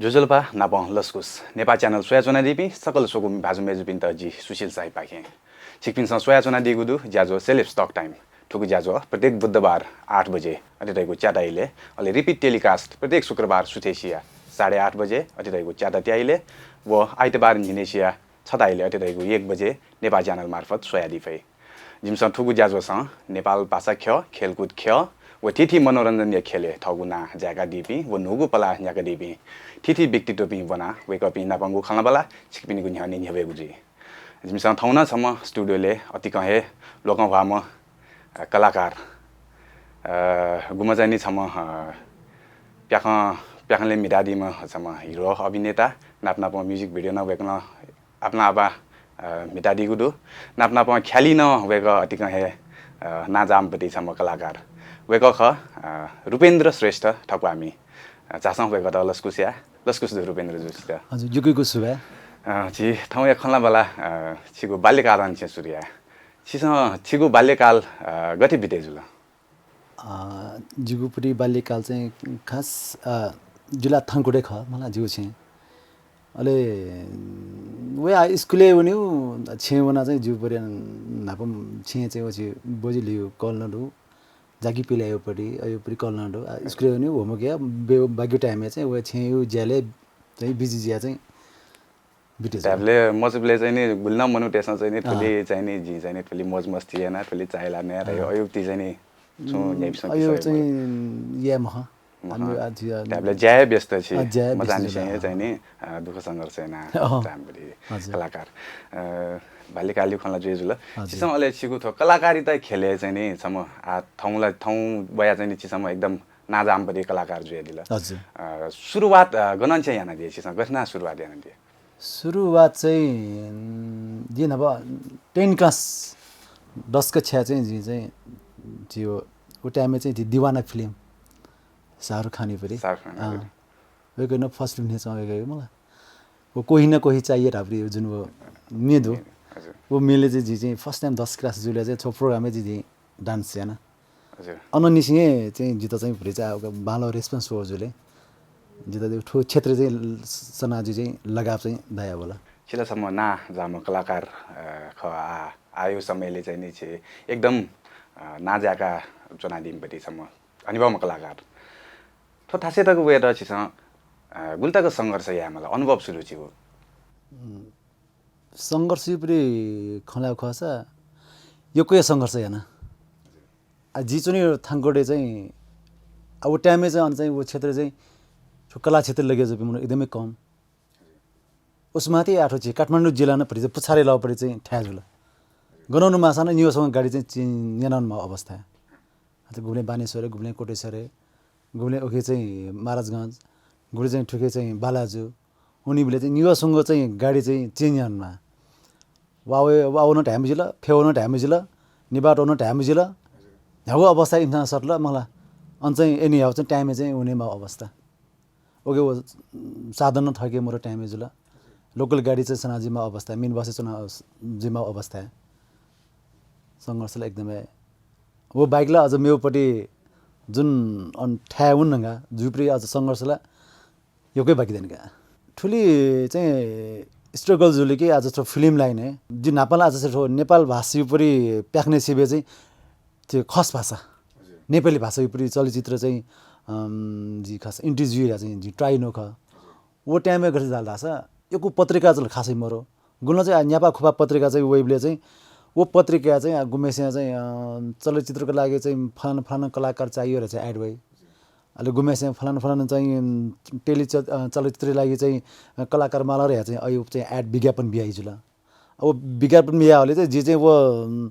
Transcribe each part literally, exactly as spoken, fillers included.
ज्वजलपा नापं लसकुस। नेपाः च्यानल स्वयाच्वनादीपिं सकल स्वकुमि भाजु मय्जुपिन्त जि सुशील शाहीपाखें। छिकपिन्सं स्वयाच्वनादीगु दु ज्याझ्वः Celebs Talk Time। थुगु ज्याझ्वः प्रत्येक बुधबार आठ बजे अथे धइगु च्याता इलय्, अले repeat telecast प्रत्येक शुक्रबार सुथय्सिया साढे आठ बजे अथे धइगु च्याता त्याः इलय् व आइतबार न्हिनय्सिया छता इलय् अथे धइगु एक बजे नेपाः च्यानल मार्फत स्वयादी फइ। जिमिसं थुगु ज्याझ्वःसं नेपाल भाषा ख्यः, खेलकुद ख्यः व थीथी मनोरञ्जनया ख्यलय् थःगु नां जाय्कादीपिं व न्हूगु पलाः न्ह्याकादीपिं थीथी व्यक्तित्वपिं ब्वनाः वय्कःपिं नापंगु खँल्हाबल्हा छिकपिनिगु न्ह्यःने न्ह्यब्वयेगु जुइ। जिमिसं थौं नं छम्ह studio-लय् अतिकं हे लोकंह्वाःम्ह, अ, कलाकार, अ, गुम्ह चाहिँ नि छम्ह, अ, प्याखं, प्याखंलय् म्हितादीम्ह छम्ह hero अभिनेता, नाप नापं music video नं वय्कलं आपालं आपाः, अ, म्हितादीगु दु। नाप नापं ख्यालि नं वय्कः अतिकं हे, अ, नांजाःम्ह पति छम्ह कलाकार। वय्कः खः, अ, रूपेन्द्र श्रेष्ठ थक्वामि। अ, झासँ वय्कःयात लसकुस याये। लसकुस दु रूपेन्द्र जु छित। हजुर, यक्व यक्व सुभाय्। अ, झी थौंया खँल्हाबल्हा, अ, छिगु बाल्यकालं निसें सुरु याये। छिसं छिगु बाल्यकाल, अ, गथे बिते जुल? अ, जिगु पति बाल्यकाल चाहिँ खास, अ, जिल्ला थानकोटय् खः, मला जिगु छेँ। अले, वया स्कुलय् वनेगु छेँय् वनाः चाहिँ जिगु पति न्हापा छेँय् चाहिँ व झी बजि ल्हियो कल नं दु। जाकि पिलायो पति, अयो पति कल नं दु। अ, स्कुलय् वनेगु homework या बे-, बाकी time-य् चाहिँ व छेँयु ज्यालय् चाहिँ busy जुया चाहिँ बिते जुल। धायेबलय् मचाबलय् चाहिँ नि गुलि नं मनूतय्सं चाहिँ नि थुलि चाहिँ नि जिं चाहिँ नि थुलि मौज मस्ती याना, थुलि चाःहिला नया धयो अयुक्ति चाहिँ नि छुं न्ह्याइपुसे अयो चाहिँ याये मखं। धायेबलय् ज्याय् व्यस्त छि। अ, ज्याय् व्यस्त मचांनिसें जुल। चाहिँ नि, अ, दुःख संघर्ष याना अँ। जाःम्ह पति हजुर। कलाकार। अ, बाल्यकालयु खँल्हा जुया जुल। हजुर। छिसं अले छिगु थ्व कलाकारिता ख्यलय् चाहिँ नि छम्ह, आ, थौंला, थौं वया चाहिँ नि छि छम्ह एकदम नांजाःम्ह पति कलाकार जुयादिल। हजुर। अ, सुरुवात, अ, गनंनिसें यानादिया छिसं, गथे याना सुरुवात यानादिया? सुरुवात चाहिँ, उम्, जिं न्हापा ten class, दस कक्षाय् चाहिँ जिं चाहिँ, जिं व, व time-य् चाहिँ जिं दिवाना film, शाहरुख खानयु पति। शाहरुख खानयु अँ। पति। वय्कःया first film न्ह्यःने वय्कःया मला। व कोही ना कोही चाहिए धाःपति जुन व म्ये दु। हजुर। व म्येलय् चाहिँ जिं चाहिँ first time दस class जुलय् चाहिँ छगू program-य् जिं चाहिँ dance याना। हजुर। अनंनिसें चाहिँ जितः चाहिँ भतिचा बांलाः response वः जुल। जितः चाहिँ थ्व क्षेत्रय् चाहिँ सनाः जि चाहिँ लगाव चाहिँ दयावल। छि ला छम्ह नांजाःम्ह कलाकार, अ, खः, आ, आःयु समयलय् चाहिँ नि छि एकदम, अ, नां जाय्का च्वनादीम्ह पति छम्ह हनेबहःम्ह कलाकार। थ्व थासय् तक वयेत छिसं, अ, गुलि तक संघर्ष यायेमाल, अनुभव छु दु छिगु? उम्, संघर्षयु पति खँ ल्हायेगु खःसा यक्व हे संघर्ष याना। आ, जि च्वनीगु थानकोटय् चाहिँ, आ, व time-य् चाहिँ, अन चाहिँ, व क्षेत्र चाहिँ, थ्व कला क्षेत्र लगे जूपिं मनू एकदमै कम। उस्मां ति आः थ्व झी काठमाडौं जिल्ला नं भतिचा पुछारे लाःपति चाहिँ थाय् जुल। गनं नं माःसां नं निगू संगु गाडी चाहिँ चेंज याना वनेमाःगु अवस्था। अथे गुबलें बानेश्वरय्, गुबलें कोटेश्वरय्, गुबलें उखे चाहिँ महाराजगंज, गुबलें चाहिँ थुखे चाहिँ बालाजु। वनीबलय् चाहिँ निगू संगु चाहिँ गाडी चाहिँ चेंज याना वनेमाः। वा वये, वा वने धाये मजिल, फ्यतुना धाये मजिल, निभाः त्वःतना धाये मजिल। न्ह्यागु अवस्थाय् इमिसं सःतल मला। अन चाहिँ anyhow चाहिँ time-य् चाहिँ वनेमाःगु अवस्था। उके व साधन नं थःके मरु time-य् जुल। Local गाडी चाहिँ सना जुइमाःगु अवस्था, minibus-य् च्वना जुइमाःगु अवस्था। संघर्ष ला एकदमै। व बाहेक ला अझ मेगु पति जुन अन थाय् वने धुंकाः जुइपति अझ संघर्ष ला यक्व हे बाकी दनि का। थुलि चाहिँ struggle जुल कि अझ थ्व film line-य् जि न्हापा ला अझ चाहिँ थ्व नेपाल भाषायु पति प्याखं सिबें चाहिँ थ्व खस भाषा, हजुर। नेपाली भाषायु पति चलचित्र चाहिँ, अम, जि खस interest जुइधुंकाः चाहिँ जि try यानागु खः। व time-य् गथे जुल धाःसा यक्व पत्रिका जुल खासै मरु। गुबलें चाहिँ आ न्यापा खुपा पत्रिका चाहिँ वइबलय् चाहिँ व पत्रिकाय् चाहिँ आ गुम्हेसिनं चाहिँ, अ, चलचित्रको लागि चाहिँ फलाना फलाना कलाकार चाहियो धकाः चाहिँ ad वइ। अले गुम्हेसिनं फलाना फलाना चाहिँ, उम्, टेली च-, अ, चलचित्रया लागि चाहिँ, अ, कलाकार माल धकाः चाहिँ अयु चाहिँ ad विज्ञापन बियाइ जुल। अब विज्ञापन बियाबलय् चाहिँ जि चाहिँ व, उम्,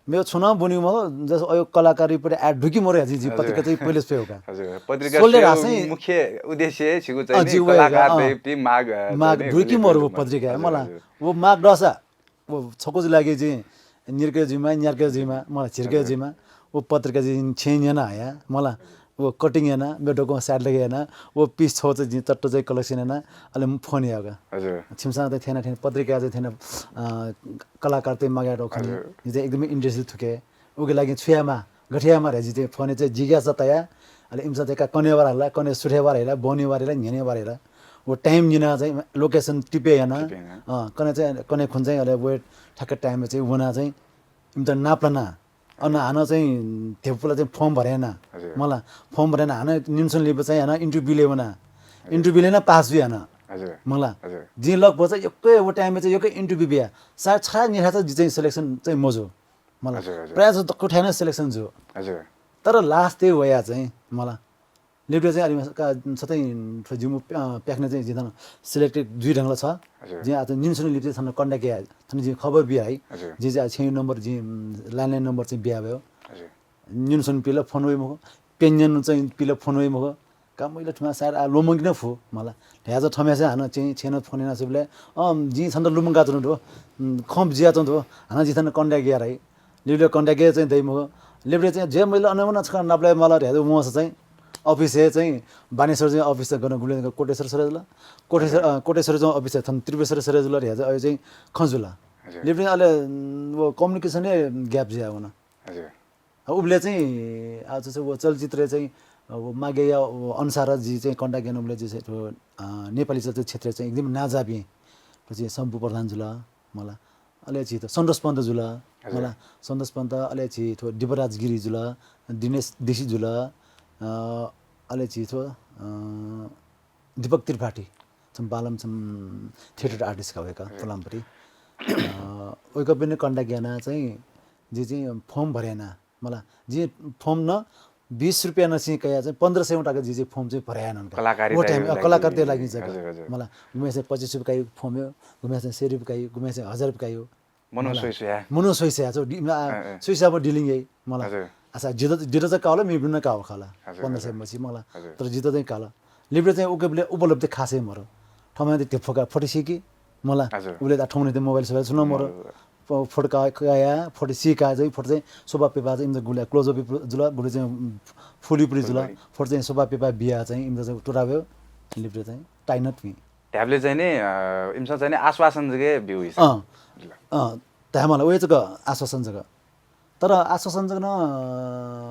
मेगु छुं नं ब्वनीगु मखु, just अयु कलाकारयु पति ad दुकि मरु धकाः जि, जि हजुर। पत्रिका चाहिँ पहिले स्वयेगु का। हजुर, पत्रिका स्वयेगु स्वयेगु धाःसा चाहिँ मुख्य उद्देश्य छिगु चाहिँ अँ, नि जि वय् कलाकार अँ। दय्‌पति माग, अ, माग चाहिँ नि दुकि मरु पत्रिका हजुर, मला। हजुर। व माग दःसा व छकूया लागि चाहिँ निर्के जुइमा, न्यार्के जुइमा, मला झिर्के हजुर। जुइमा, व पत्रिका चाहिँ छेँय् न्यना हया, मला व cutting याना, मेगु दक्वं side लगे याना, व piece छगू चाहिँ जिं चट्ट चाहिँ collection याना, अले phone याःगु का। हजुर। छिमिसं चाहिँ थेना थेना पत्रिका चाहिँ थेना, अ, कलाकार चाहिँ मागे दखुनि, हजुर। जिं चाहिँ एकदमै interest थुके। उके लागि छु यायेमाः, गथे यायेमाः धकाः जिं चाहिँ phone-य् चाहिँ जिज्ञासा तया, अले इमिसं चाहिँ का कनेवार हला, कने सुथय्‌वार हला, ब्वनेवार हला, न्ह्यनेवार हला। व time न्यना चाहिँ location टिपे याना। टिपे याना। अँ, कने चाहिँ, कने खुन चाहिँ अले व ठ्याक्क time चाहिँ वना चाहिँ इमित नापलाना। अन हानं चाहिँ धेपुला चाहिँ form भरे याना। हजुर। मला, form भरे याना हानं निम्सन लिपा चाहिँ हानं interview ले वना। हजुर। Interview ले ना pass जुइ हानं। हजुर। मला। हजुर। जिं लगभग चाहिँ यक्कै व time चाहिँ यक्कै interview बिया। सायद छरा निरा चाहिँ जि चाहिँ selection चाहिँ मजु। मला। हजुर, हजुर। प्रायः जस्तो दक्व ठाय् नं selection जु। हजुर। तर last य् वया चाहिँ मला। लिपटे चाहिँ अलिक का-, छतै थ्व जिमु प्या-, अ, प्याक्ने चाहिँ जिं थन selected जुइ ढंगला छ। हजुर। जिं आज निम्सन लिपटे थन contact या, थन जिं खबर बिया है। हजुर। जिं चाहिँ आज छेँ number जिं, उम्, landline number चाहिँ बिया भयो। हजुर। निम्सन पिल phone वइ मखु, पेन्यन चाहिँ पिल phone वइ मखु। का मैला थुमा सायद आ लोमंकिन फु मला। ढ्याजा थम्यासे हानं चाहिँ छेन phone याना सुबले, अँ, जिं छन्त लुमंका तुनु दु, उम्, खम्प जिया तुनु दु, हानं जिं थन contact या है। लिपटे contact या चाहिँ दै मखु। लिपटे चाहिँ जे मैला अनवना छका नापलाय मला ढ्याजा वंस चाहिँ office हे चाहिँ बानेश्वर चाहिँ office चाहिँ गन गुले कोटेश्वर सरे जुल। कोटेश्वर, अँ, कोटेश्वर चाहिँ office चाहिँ थन त्रिपेश्वर सरे जुल ढ्याजा अ चाहिँ खजुला। हजुर। लिपटे अले, उम्, व communication हे gap जिया वन। हजुर। उबले चाहिँ, आ, जस्तो व चलचित्र चाहिँ, अ, व मागेया, व अनुसार जि चाहिँ contact याना उबले जि चाहिँ, अ, नेपाली चलचित्र क्षेत्र चाहिँ एकदम नाजाबी। पछि शम्भु प्रधान जुल, मला। अले छि त सन्तोष पन्त जुल, हजुर। मला। सन्तोष पन्त, अले छि थ्व दिपराज गिरी जुल, दिनेश देशी जुल, अ, अले छि थ्व, अ, दीपक त्रिपाठी, छम बालम छम theatre artist का वय्‌कः, हजुर। पोलामपट्टि। अ, वय्‌कःपिनि contact याना चाहिँ, जि चाहिँ form भरे याना, मला, जि form न बीस रुपया न सिं कया चाहिँ पन्ध्र सय टाका जि चाहिँ form चाहिँ भरे याना उनका। कलाकारी वो time, लागि अ, कलाकारी लागि चाहिँ का। हजुर, हजुर। मला, गुम्हेसिं पच्चिस रुपया कायो form यो, गुम्हेसिं सय रुपया कायो, गुम्हेसिं हजार रुपया कायो। मनो मला। सोइसोया। मनो सोइसोया, चो डि-, आ, अँ, अँ। सोइसोया ब dealing याइ, मला। हजुर। आसा, जित, जित चाहिँ कावला, मि बिना काव खाला। हजुर, पन्ध्र सय हजुर। मसी, मला। हजुर। तर जित चाहिँ काला। लिपटे चाहिँ उके बले उपलब्धि खासै मरो। ठमे ते फोका फोटो सिकी, मला। हजुर। उले दा ठौने ते mobile सोबाइल सुन मरो। हजुर। प-, फोटो का, काया, फोटो सिका चाहिँ, फोटो चाहिँ सोबा पेपा चाहिँ इमजा गुले close up जुला, गुले चाहिँ फुली पुरी जुला, फुलबारी। फोटो चाहिँ सोबा पेपा बिया चाहिँ इमजा चाहिँ तुरा भयो। लिपटे चाहिँ टाइनत मी। ध्याबले चाहिँ नि, अ, इमसा चाहिँ नि आश्वासन जगे बिउ हिसा। अँ। जुला। अँ, धायमाला, वय्‌चक आश्वासन जक। तर आश्वासन जक न,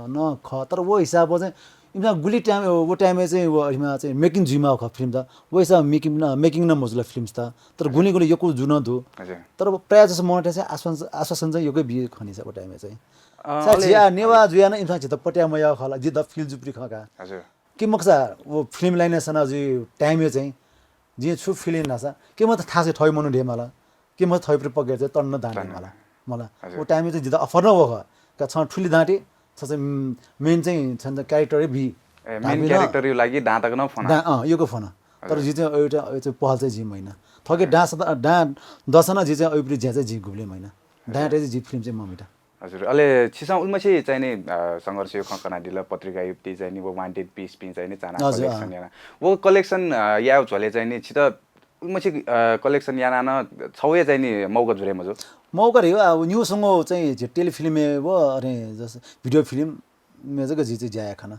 न ख, तर वो हिसाबं चाहिँ इमसा गुली time, वो time-य् चाहिँ वो अहिमा चाहिँ making जुइमा ख film त। वो हिसाब making न, making न मजुला films त। तर गुली गुली यकु जुन दु। हजुर। तर प्रायः जसो मनटे चाहिँ आश्वासन, आश्वासन चाहिँ यक्व बी खनिसा वो time-य् चाहिँ। अँ, सा अले जिया नेवा जुया न इमसा झित पट्या मया खला, जि द feel जुप्री खका। हजुर। कि मखसा वो film line सना जुइ time-य् चाहिँ जिं छु feeling नासा, कि मत थासे थइ मनु ढे माला, कि मत थइ प्रि पगे चाहिँ तन्न दाने तन्न। मला। मला। हजुर। वो time-य् चाहिँ जित offer न वख। का छ ठुली दाँटी, छ चाहिँ, उम्, main चाहिँ छन character बी। ए, main character यु लागि दाँतक न फना। दा-, अँ, यको फना। तर हजुर। जि चाहिँ अयु चाहिँ, अयु चाहिँ पहल चाहिँ जि महिना। थके हजुर। डाँस द-, डाँ दसना जि चाहिँ अयु प्रि ज्या चाहिँ जि गुबले महिना। हजुर। डाँटे चाहिँ जि film चाहिँ ममिटा। हजुर, अले छिसं उलमछि चाहिँ नि, अ, संघर्ष यो खँ कनादिल, पत्रिका युक्ति चाहिँ नि वो wanted piece पिं चाहिँ नि चाना हजुर, collection अँ। याना। वो collection, अ, याउ झोले चाहिँ नि छित उलमछि, अ, collection याना न छौए चाहिँ नि मौका जुरे मजु। मौका रे हो, आ, न्यू संगो चाहिँ जे telefilm-य् वो, अरे, जस video film-य् जक जि चाहिँ ज्या खाना।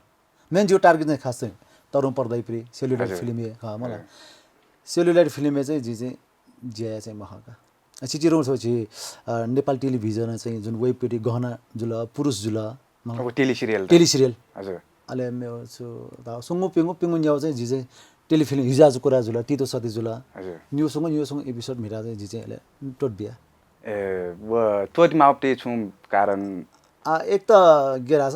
Main जो target चाहिँ खास चाहिँ तरुण पर्दै प्रि, celluloid हजुर। Film-य्, हाँ, मला। हजुर। Celluloid film-य् चाहिँ जि चाहिँ ज्या चाहिँ मखका। आ, चिचिरो छ छि, अ, नेपाल television चाहिँ जुन web पेटी गहना जुल, पुरुष जुल, मला। अब tele serial त। Tele serial। हजुर। अले मेउ छु, ता, सुंगु पिंगु, पिंगु न्याउ चाहिँ जि चाहिँ telefilm हिजाजु कुरा जुल, तितो सती जुल। हजुर। न्यू सुंगु, न्यू सुंगु episode मिरा चाहिँ जि चाहिँ अले टोट बिया। ए, व टोट माउपटे छु कारण? आ, एक त गेरा छ,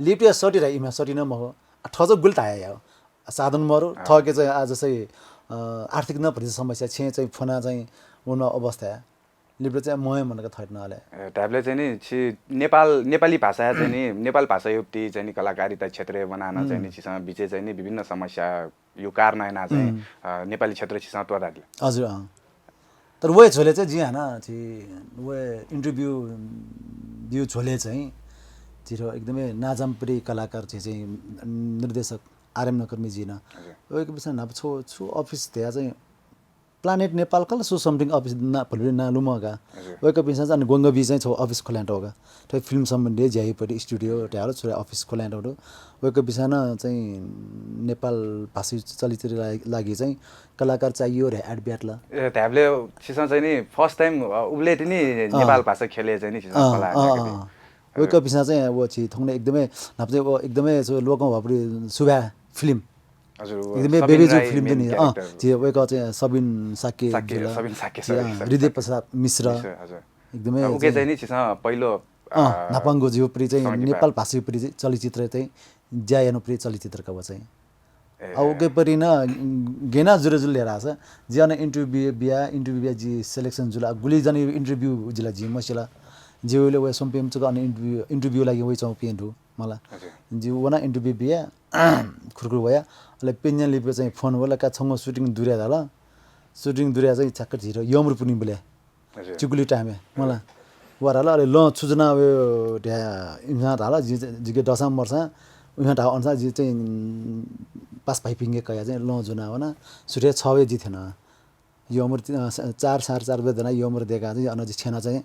लिपिया सटी रा इमा सटी न महो। आ, थज गुल ताया याउ। साधन मरु, अँ। थके चाहिँ आज चाहिँ, अ, आर्थिक न भरि समस्या छे चाहिँ फोना चाहिँ उन अवस्था। लिपि चाहिँ महे मनका थैट न अले। ए, ध्याबले चाहिँ नि छि नेपाल, नेपाली भाषा चाहिँ नि, नेपाल भाषा युक्ति चाहिँ नि कलाकारिता क्षेत्र बनाना चाहिँ नि छिसं बिचे चाहिँ नि विभिन्न समस्या यु कारण याना चाहिँ, अ, नेपाली क्षेत्र छिसं त्वरा दिल। हजुर, अँ। तर वहे झोले चाहिँ जि हाना छि वहे interview बिउ झोले चाहिँ छिरो एकदमै नाजामपुरी कलाकार छि चाहिँ निर्देशक आर्यम नकर्मी जिन। हजुर। वहे विषय नाप छु, छु office ध्या चाहिँ Planet Nepal कल सु something office ना भलुले ना लुमगा। हजुर। वहे विषय चाहिँ अनि गोंगबी चाहिँ छौ office खोल्यान्ट होगा। थ्व film सम्बन्धी ज्याइपट्टि studio ध्यालो छु office खोल्यान्ट होगा। वहे विषय न चाहिँ नेपाल भाषी चलचित्र ला-, लागि चाहिँ कलाकार चाहियो रे ad ब्याटला। ए, ध्याबले छिसं चाहिँ नि first time, अ, उबले तिनी अँ। नेपाल भाषा खेले चाहिँ नि छिसं अँ, कला अँ, अँ। वहे विषय चाहिँ वो छि थोंने एकदमै नाप चाहिँ वो एकदमै सो लोकं भापरी सुभा film। हजुर, एकदमै बेबे जु फिल्म चाहिँ नि, अँ, झी वय्‌कः चाहिँ सबिन शाक्य जुल। सबिन शाक्य, हृदय प्रसाद मिश्र। एकदमै उके चाहिँ नि छिसं पहिलो न्हापांगु जिगु परि चाहिँ नेपाल भाषाया परि चाहिँ चलचित्र चाहिँ ज्या यानु परि चलचित्र का व चाहिँ। अब उके परि न गेना जुरे जुल हेरा छ। जि अन इन्टरभ्यू बिया, इन्टरभ्यू बिया जि सिलेक्सन जुल। गुलि जन इन्टरभ्यू जिला जि मसिला। जि उले वया सोमपिम चुक अन इन्टरभ्यू, इन्टरभ्यू लागि वइ चौपिं दु मला। जि वना इन्टरभ्यू बिया खुरखुर वया। अले पेन्या लिपे चाहिँ फोन वला का छंगो सुटिङ दुर्या धाल। सुटिङ दुर्या चाहिँ ठ्याक्क झिर यमरु पुनि बले। चिकुली टाइमय् मला। वर हाल अले लं छु जुना व ढ्या इन्सां धाल जि, जिके दसां मर्सां उइहां धाव अनुसार जि चाहिँ पास भाइपिंगे कया चाहिँ लं जुना वना। सुटे छ बजे जि थेन। यमर चार, साढे चार बजे दना यमर देका चाहिँ अन जि छेना चाहिँ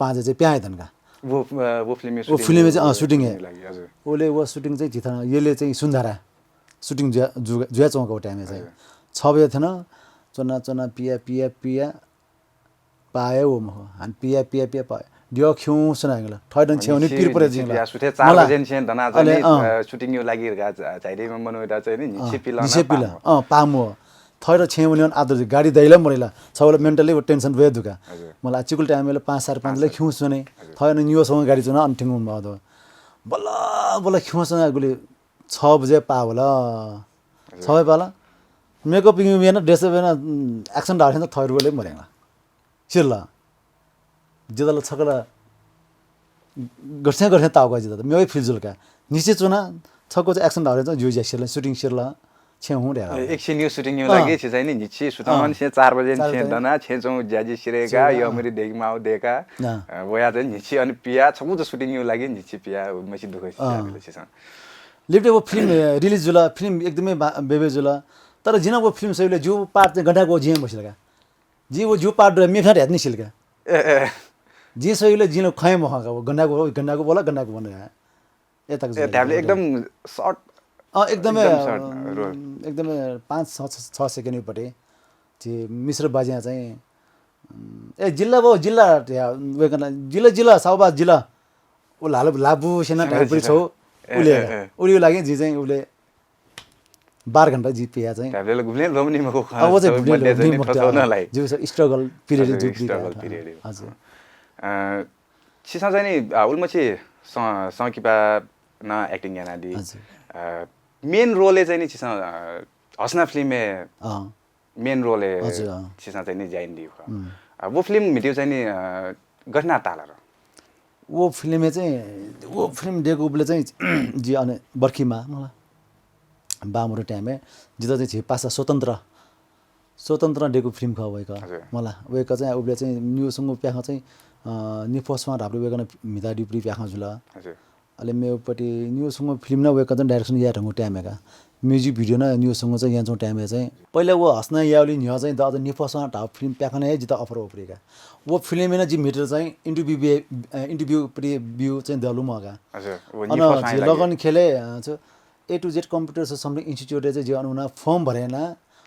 पाँच बजे प्याए दनका। वो, वो फिल्म, वो फिल्म चाहिँ, अँ, सुटिङ हे। ओले वो सुटिङ चाहिँ जिथन येले चाहिँ सुन्धारा सुटिङ जुया, जुया चौका टाइमय् चाहिँ छ बजे थेन। चोना, चोना पिया, पिया, पिया पाए वो मखु। हान पिया, पिया, पिया पाए। दियो खिउँ सुना गेल। थयदन छेउनी पिर परे जिंगला। सुथे चार बजे छें दना चाहिँ नि, अ, सुटिङ यु लागि गा झाइदे मनोइदा चाहिँ नि निछि पिल। निछि पिल। अँ, पामु। थयद छेउनी आदर गाडी दैला मरेला। छवल मेन्टली वो टेन्सन वे दुका। मला चिकुल टाइम वेला पाँच, साढे पाँच ले खिउँ सुने। थयन नियो सँग गाडी चुना अन ठिंगु मदो। बल्ल, बल्ल खिउँ सुना गुली छ बजे पावल। छ बजे पाला। मेकअप इङ वेन, ड्रेस वेन, एक्सन डाल थयरुले मरेला। सिरला। जितल छकला गर्छ्या गर्छ्या तावका जितल। मेवै फिल जुलका। निसे चुना छको एक्सन डाल चाहिँ ज्यू ज्या सिरला, सुटिङ सिरला। छेँ हुँ रे। एक सिन यु सुटिङ यु लागि छि चाहिँ नि निछि सुतन छेँ चार बजे छेँ दना छेँ चौ ज्याजि सिरेका यमरी देख माउ देका। वया चाहिँ निछि अनि पिया छकु सुटिङ यु लागि निछि पिया मछि दुःख सिया। लिपटे वो फिल्म रिलिज जुल, फिल्म एकदमै बेबे जुल। तर जिना वो फिल्म सहिले ज्यू पार्ट चाहिँ गन्डाको जिं बसिलका। जि वो ज्यू पार्ट मेफा ह्यात नि सिलका। जि सहिले जिन खय मखका वो गन्डाको, गन्डाको बोला, गन्डाको बन। ए तक ए ध्याबले एकदम सर्ट। अँ, एकदमै एकदमै पाँच छ, छ सेकेन्ड पटे। जे मिश्र बाज्या चाहिँ ए जिल्ला बो जिल्ला वेकन जिल्ला जिल्ला साउबा जिल्ला। उ लाल लाबु सेना ढाइपुरी छौ। उले उले लागि जि चाहिँ उले बाह्र घण्टा जि पिया चाहिँ। ढाबले गुब्ले लोमनी मको खा अब चाहिँ गुब्ले लोमनी मको खा। जो स्ट्रगल पिरियड जो पिरियड। हजुर। छिसा चाहिँ नि उलमछि संकिपा न एक्टिङ याना दि। मेन रोल चाहिँ नि छिसा हसना फिल्म मेन रोल छिसा चाहिँ नि ज्याइन दिउ खा। वो फिल्म मिटिउ चाहिँ नि गठना ताला र वो फिल्म चाहिँ वो फिल्म देको उपले चाहिँ जि अने बर्खीमा मला बामुरो टाइमय् जित चाहिँ झे पासा स्वतन्त्र स्वतन्त्र देको फिल्म खा वयक। मला वयक चाहिँ उपले चाहिँ न्यूसँग प्याखा चाहिँ निफोसमा ढापले वयकन मिता डिप्री प्याखा जुला। अले मेवपट्टि न्यूसँग फिल्म न वयक चाहिँ डाइरेक्सन या ढंगु टाइमय् का म्युजिक भिडियो न न्यूसँग चाहिँ याचौँ टाइमय् चाहिँ पहिला वो हसना यावली न्ह्यः चाहिँ द अझ निफोसमा ढाप फिल्म प्याखा न हे जित अफर ओपरी का। वो फिल्म न जि मिटर चाहिँ इन्टरव्यू बे इन्टरव्यू प्रि व्यू चाहिँ दलु मगा। अन लगन खेले A to Z computer something institute चाहिँ जि अनुना फर्म भरेना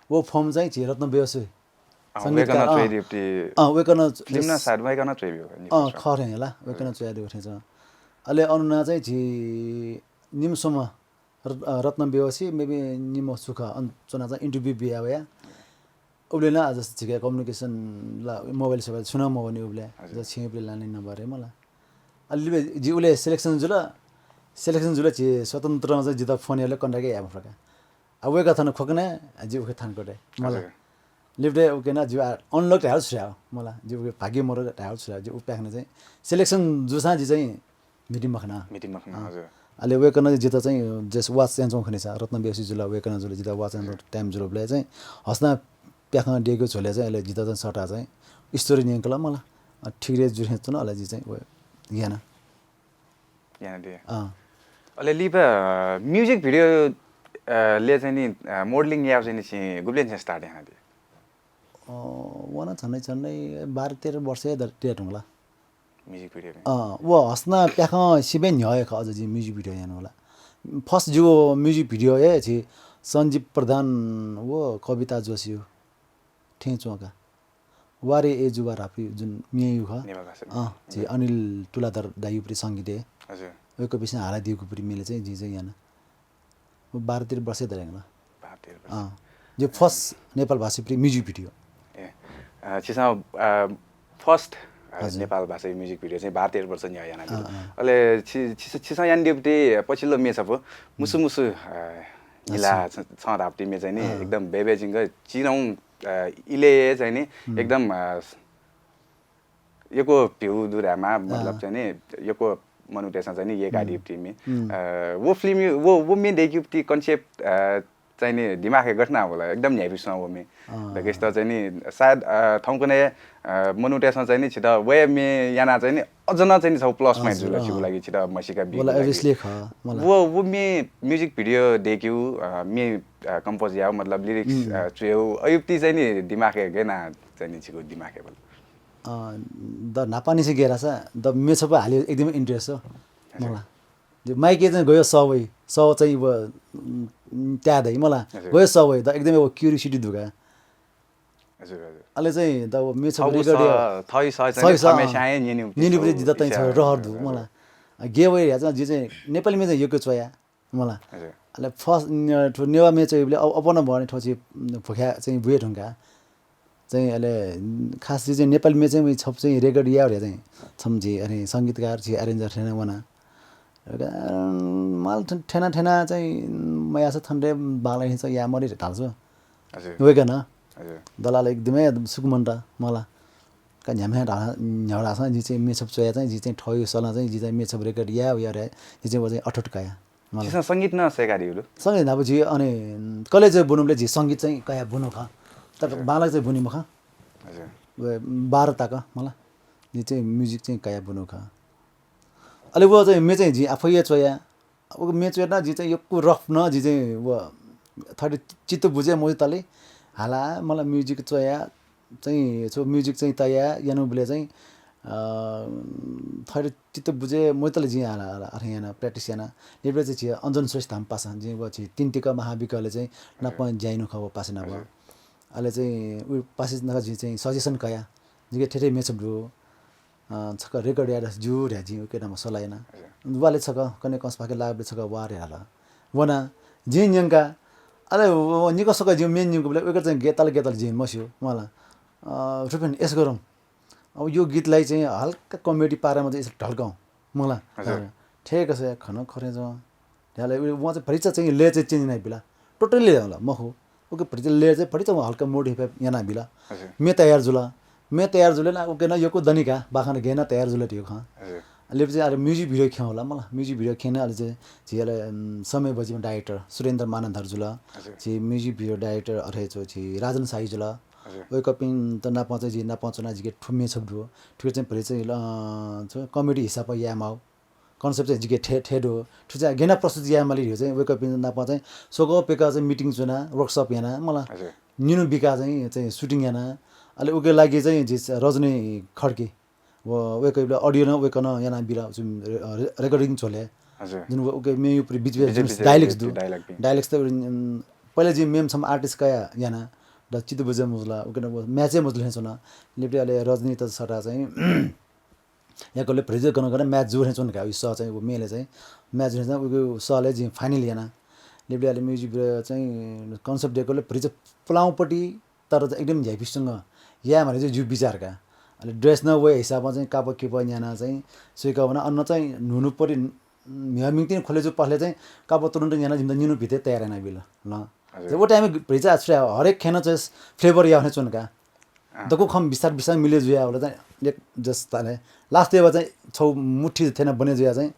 वो फर्म चाहिँ झे रत्न बेहोस संगीतकार वयकन फिल्म न साइड वयकन चोइबियो। खरे होला वयकन चोया देउ थें। अले अनुना चाहिँ झी निमसोम रत्न बेहोसी मेबी निम सुख अन चोना चाहिँ इन्टरव्यू बिया वया। उबले ना आज झिके कम्युनिकेसन ला मोबाइल सोबाइल सुना मवनी उबले। छिं उबले लाने नम्बर मला। अले जि उले सिलेक्सन जुल। सिलेक्सन जुल झी स्वतन्त्र चाहिँ जित फोन याले कन्ट्याक्ट या फरका। अब वय्‌कः थन खोकना जि उखे थान कोटे मला। लिपटे उके ना जि अनलक धाल छ्या मला जि उके भाग्य मरो धाल छ्या जि उप्याखना चाहिँ सिलेक्सन जुसां जि चाहिँ मिटिङ मखना। मिटिङ मखना। हजुर। अले वय्‌कनं जित चाहिँ जस वाच चाहिँ चौं खनिसा रत्न बेसी जुल वय्‌कनं जुल जित वाच चाहिँ टाइम जुल बले चाहिँ हसना प्याखना देको झोले चाहिँ अले जित चाहिँ सटा चाहिँ स्टोरी नियंकला मला। ठीक रे जुहे तुन अले जि चाहिँ याना। याना दे। अँ। अले लिपा म्युजिक भिडियो ले चाहिँ नि मोडलिङ याव चाहिँ नि छि गुबलेन चाहिँ स्टार्ट याना दे। वना छन्नै छन्नै बाह्र तेह्र वर्ष डेट हुँला। Music video. अँ वो हसना प्याखं सिबे न्ह्यः खः अझ जि म्युजिक भिडियो यानु होला। फर्स्ट जु म्युजिक भिडियो हे छि सञ्जीव प्रधान वो कविता जोशी हो। ठें च्वंका। वारे ए जुवा रापी जुन म्ये यु खः। अँ झी अनिल तुलाधर दाइयुपरि संगीत हे। हजुर। वय्‌कः बिसिं हालादिउकुपरि मेले चाहिँ जि चाहिँ याना। वो बाह्र तेह्र वर्ष दरेंगला। बाप अँ, जो first नेपाल भाषाय् प्रि music video। ए, अ, छिसं, अ, first, अ, हजुर। नेपाल भाषाय् music video चाहिँ बाह्र तेह्र वर्ष न्ह्यः याना अँ, अँ। अले छि-, छि-, छिसं यानादीगु पछिल्लो म्ये छपु मुसु मुसु, अ, निला अच्छा। छ-, छं धाःगु म्ये चाहिँ नि अँ। एकदम बय्‌बय् जिंक चिनं, अ, इलय् चाहिँ नि हुँ। एकदम, अ, यक्व view दु धायेमाः, मतलब अँ। चाहिँ नि यक्व मनूतय्‌सं चाहिँ नि यय्‌कादीगु म्ये। हुँ। अ, व film, व, व म्ये दय्‌केगु concept, अ, चाहिँ नि दिमागय् गथे याना वल, एकदम न्ह्याइपुसे च्वं व म्ये। अँ। दकलय् चाहिँ नि सायद, अ, थौंकन्हय्, अ, मनूतय्‌सं चाहिँ नि छित व म्ये यानाः चाहिँ नि अझ नं चाहिँ नि छगू plus point हजुर, जुल, अँ। छिगु लागि छित म्हसीका बीगु मला लागि। Obviously खः, मला। व, व म्ये music video दय्‌केगु, अ, म्ये, अ, compose याःगु, मतलब lyrics, हुँ। अ, च्वयेगु, अय्‌बलय् चाहिँ नि दिमागय् गय् याना चाहिँ नि छिगु दिमागय् वल? अ, द न्हापांनिसें गय् धाःसा द म्ये छपु हाले एकदमै interest हो, हजुर। मला। जो mic-य् चाहिँ गय् सः वइ, सः चाहिँ व, उम्, त्याः दइ, मला। हजुर। गय् सः वइ, द एकदमै व curiosity दु का। हजुर, हजुर। अले चाहिँ द व म्ये छपु थःगु record सः, या-, थःगु सः चाहिँ थःगु सः, थःम्हेस्यां हे न्यनेगु न्यनेगु चाहिँ जितः चाहिँ इच्छा। छ रहर दु, हजुर। मला। अ, गय् वइ धाःसा जि चाहिँ नेपाली म्ये चाहिँ यक्व च्वया, मला। हजुर। अले first, न-, थ्व नेवाः म्ये च्वइबलय् अ-, अप्वः नं बहनी थ्व चाहिँ, उम्, भुखाय् चाहिँ बुये धुंकाः चाहिँ अले, उम्, खास जि चाहिँ नेपाली म्ये चाहिँ उइ छपु चाहिँ record याये धुंकाः चाहिँ छम्ह जि अले संगीतकार, जि arranger थें नं वना। अले, अ, माल थ-, थेना थेना चाहिँ, उम्, मयाःसा थन रे बांलाक हिं चाहिँ याये मते धाल छु। हजुर। वय्‌कलं हजुर। दलाल एकदमै सुकुमन्त मला। का न्ह्याम्ह न्ह्याम्ह धाःसा जि चाहिँ म्ये छपु च्वया चाहिँ जि चाहिँ थःगु सलं चाहिँ जि चाहिँ म्ये छपु record याये, याये जि चाहिँ व चाहिँ अठोट कया। मला। छिसं संगीत नं सय्‌कादीगु दु? संगीत न्हापा जि अन college ब्वनाबलय् जि संगीत चाहिँ कया ब्वना खः। तर हजुर। बांलाक चाहिँ ब्वनी मखं। हजुर। व बाह्र तक मला। जि चाहिँ music चाहिँ कया ब्वना खः। अले व चाहिँ म्ये चाहिँ जि आफै हे च्वया। व म्ये च्वयेत नं जि चाहिँ यक्व rough नं जि चाहिँ व थथे चित्त बुझे मजितले हाला मला music च्वया चाहिँ छगू music चाहिँ तया यानाबलय् चाहिँ, अ, थथे चित्त बुझे मजितले जिं हाला, हाला, अथे याना, practice याना। लिपा चाहिँ झी अञ्जन श्रेष्ठ धाःम्ह पासा, जिं व झी तिनतिका महाविकले चाहिँ नाप ज्या याना खः व पासा नाप। हजुर। अले चाहिँ उ पासा नाप जिं चाहिँ suggestion कया। जिके थथे म्ये छपु दु। अ, छकः record याये ज्यू धया जिं उके नाप सल्लाह याना। हजुर। वाले छकः कन्हय् कंस पाखे लाःबलय् छकः वा धया हाला। वना, जिं न्यंका। अले व, व निकः सकः जिं म्ये न्यंकूबलय् उके चाहिँ गय् ताल गय् ताल जिं मस्यू। मला, अ, रुपेन, ऐसा गरौँ। अब यो गीतलाई चाहिँ हल्का comedy पारामा चाहिँ यसरी ढल्काउँ। मला। हजुर। ठिक छ, खन खरे जं। ध्याले उ, वं चाहिँ भतिचा चाहिँ लय चाहिँ change यानाबिल। Totally होला, मखु। उके भतिचा लय चाहिँ भतिचा वं हल्का modify यानाबिल। हजुर। म्ये तयार जुल। म्ये तयार जुल ना, उके नं यक्व दनि का, बाखं गय् याना तयार जुल धइगु खँ। हजुर। लिपा चाहिँ अले music video खियेगु होला मला। Music video खियेना अले चाहिँ झी अले, उम्, समय बजिम्ह director सुरेन्द्र मानन्धर जुल। हजुर। झी music video director अथे छु झी राजन शाही जुल। हजुर। वय्‌कःपिन्त नाप चाहिँ जि नाप च्वना जिके थ्व म्ये छपु दु। थुके चाहिँ भतिचा चाहिँ, अ, छु comedy हिसाबं यायेमाः। Concept चाहिँ जिके थथे, थथे दु। थुके चाहिँ गय् याना प्रस्तुत यायेमाली धइगु चाहिँ वय्‌कःपिन्त नाप चाहिँ स्वकः प्यका चाहिँ meeting च्वना, workshop याना मला। हजुर। निन्हु बिका चाहिँ, चाहिँ shooting याना। अले उके लागि चाहिँ जि रजनी खड्की व वय्‌कःबलय् audio नं वय्‌कलं यानाबिल, जुन रे-, अ, रे-, recording झ्वलय्। हजुर। जुन व उके म्येयु प्रि बिच बिच बिच जुन बिच dialogues दु। Dialogue पिं। Dialogues त, उम्, पहिले जिं मेम्ह छम्ह artist कया याना। द चित्त बुझे मजुल, उके नं व match हे मजुल थें च्वन। लिपा अले रजनी त सटा चाहिँ याकले भतिचा गन गन match जू थें च्वन का, उइ सः चाहिँ व म्येले चाहिँ match जू थें च्वन, उके सःले जिं final याना। लिपा अले music video चाहिँ concept दय्‌कले भतिचा पुलांपट्टि तर चाहिँ एकदम न्ह्याइपुसेंगं याये माली चाहिँ जिगु बिचार का। अले dress नं वया हिसाबं चाहिँ कापः किपः न्याना चाहिँ सुइका वना, अन चाहिँ न्हून्हूपट्टि म्हिगः मिंतिं ख्वले जू पहले चाहिँ कापः तुरुन्त न्याना जिमित निन्हु भितय् तयार यानाबिल। ल। हजुर। व time भतिचा छु हरेक खँय् नं चाहिँ flavor याः थें च्वन का। अँ। दक्व खँ बिस्तार बिस्तार मिले जुया होला चाहिँ एक जस ताले last day वा चाहिँ छौ मुठी थेना बने जुया चाहिँ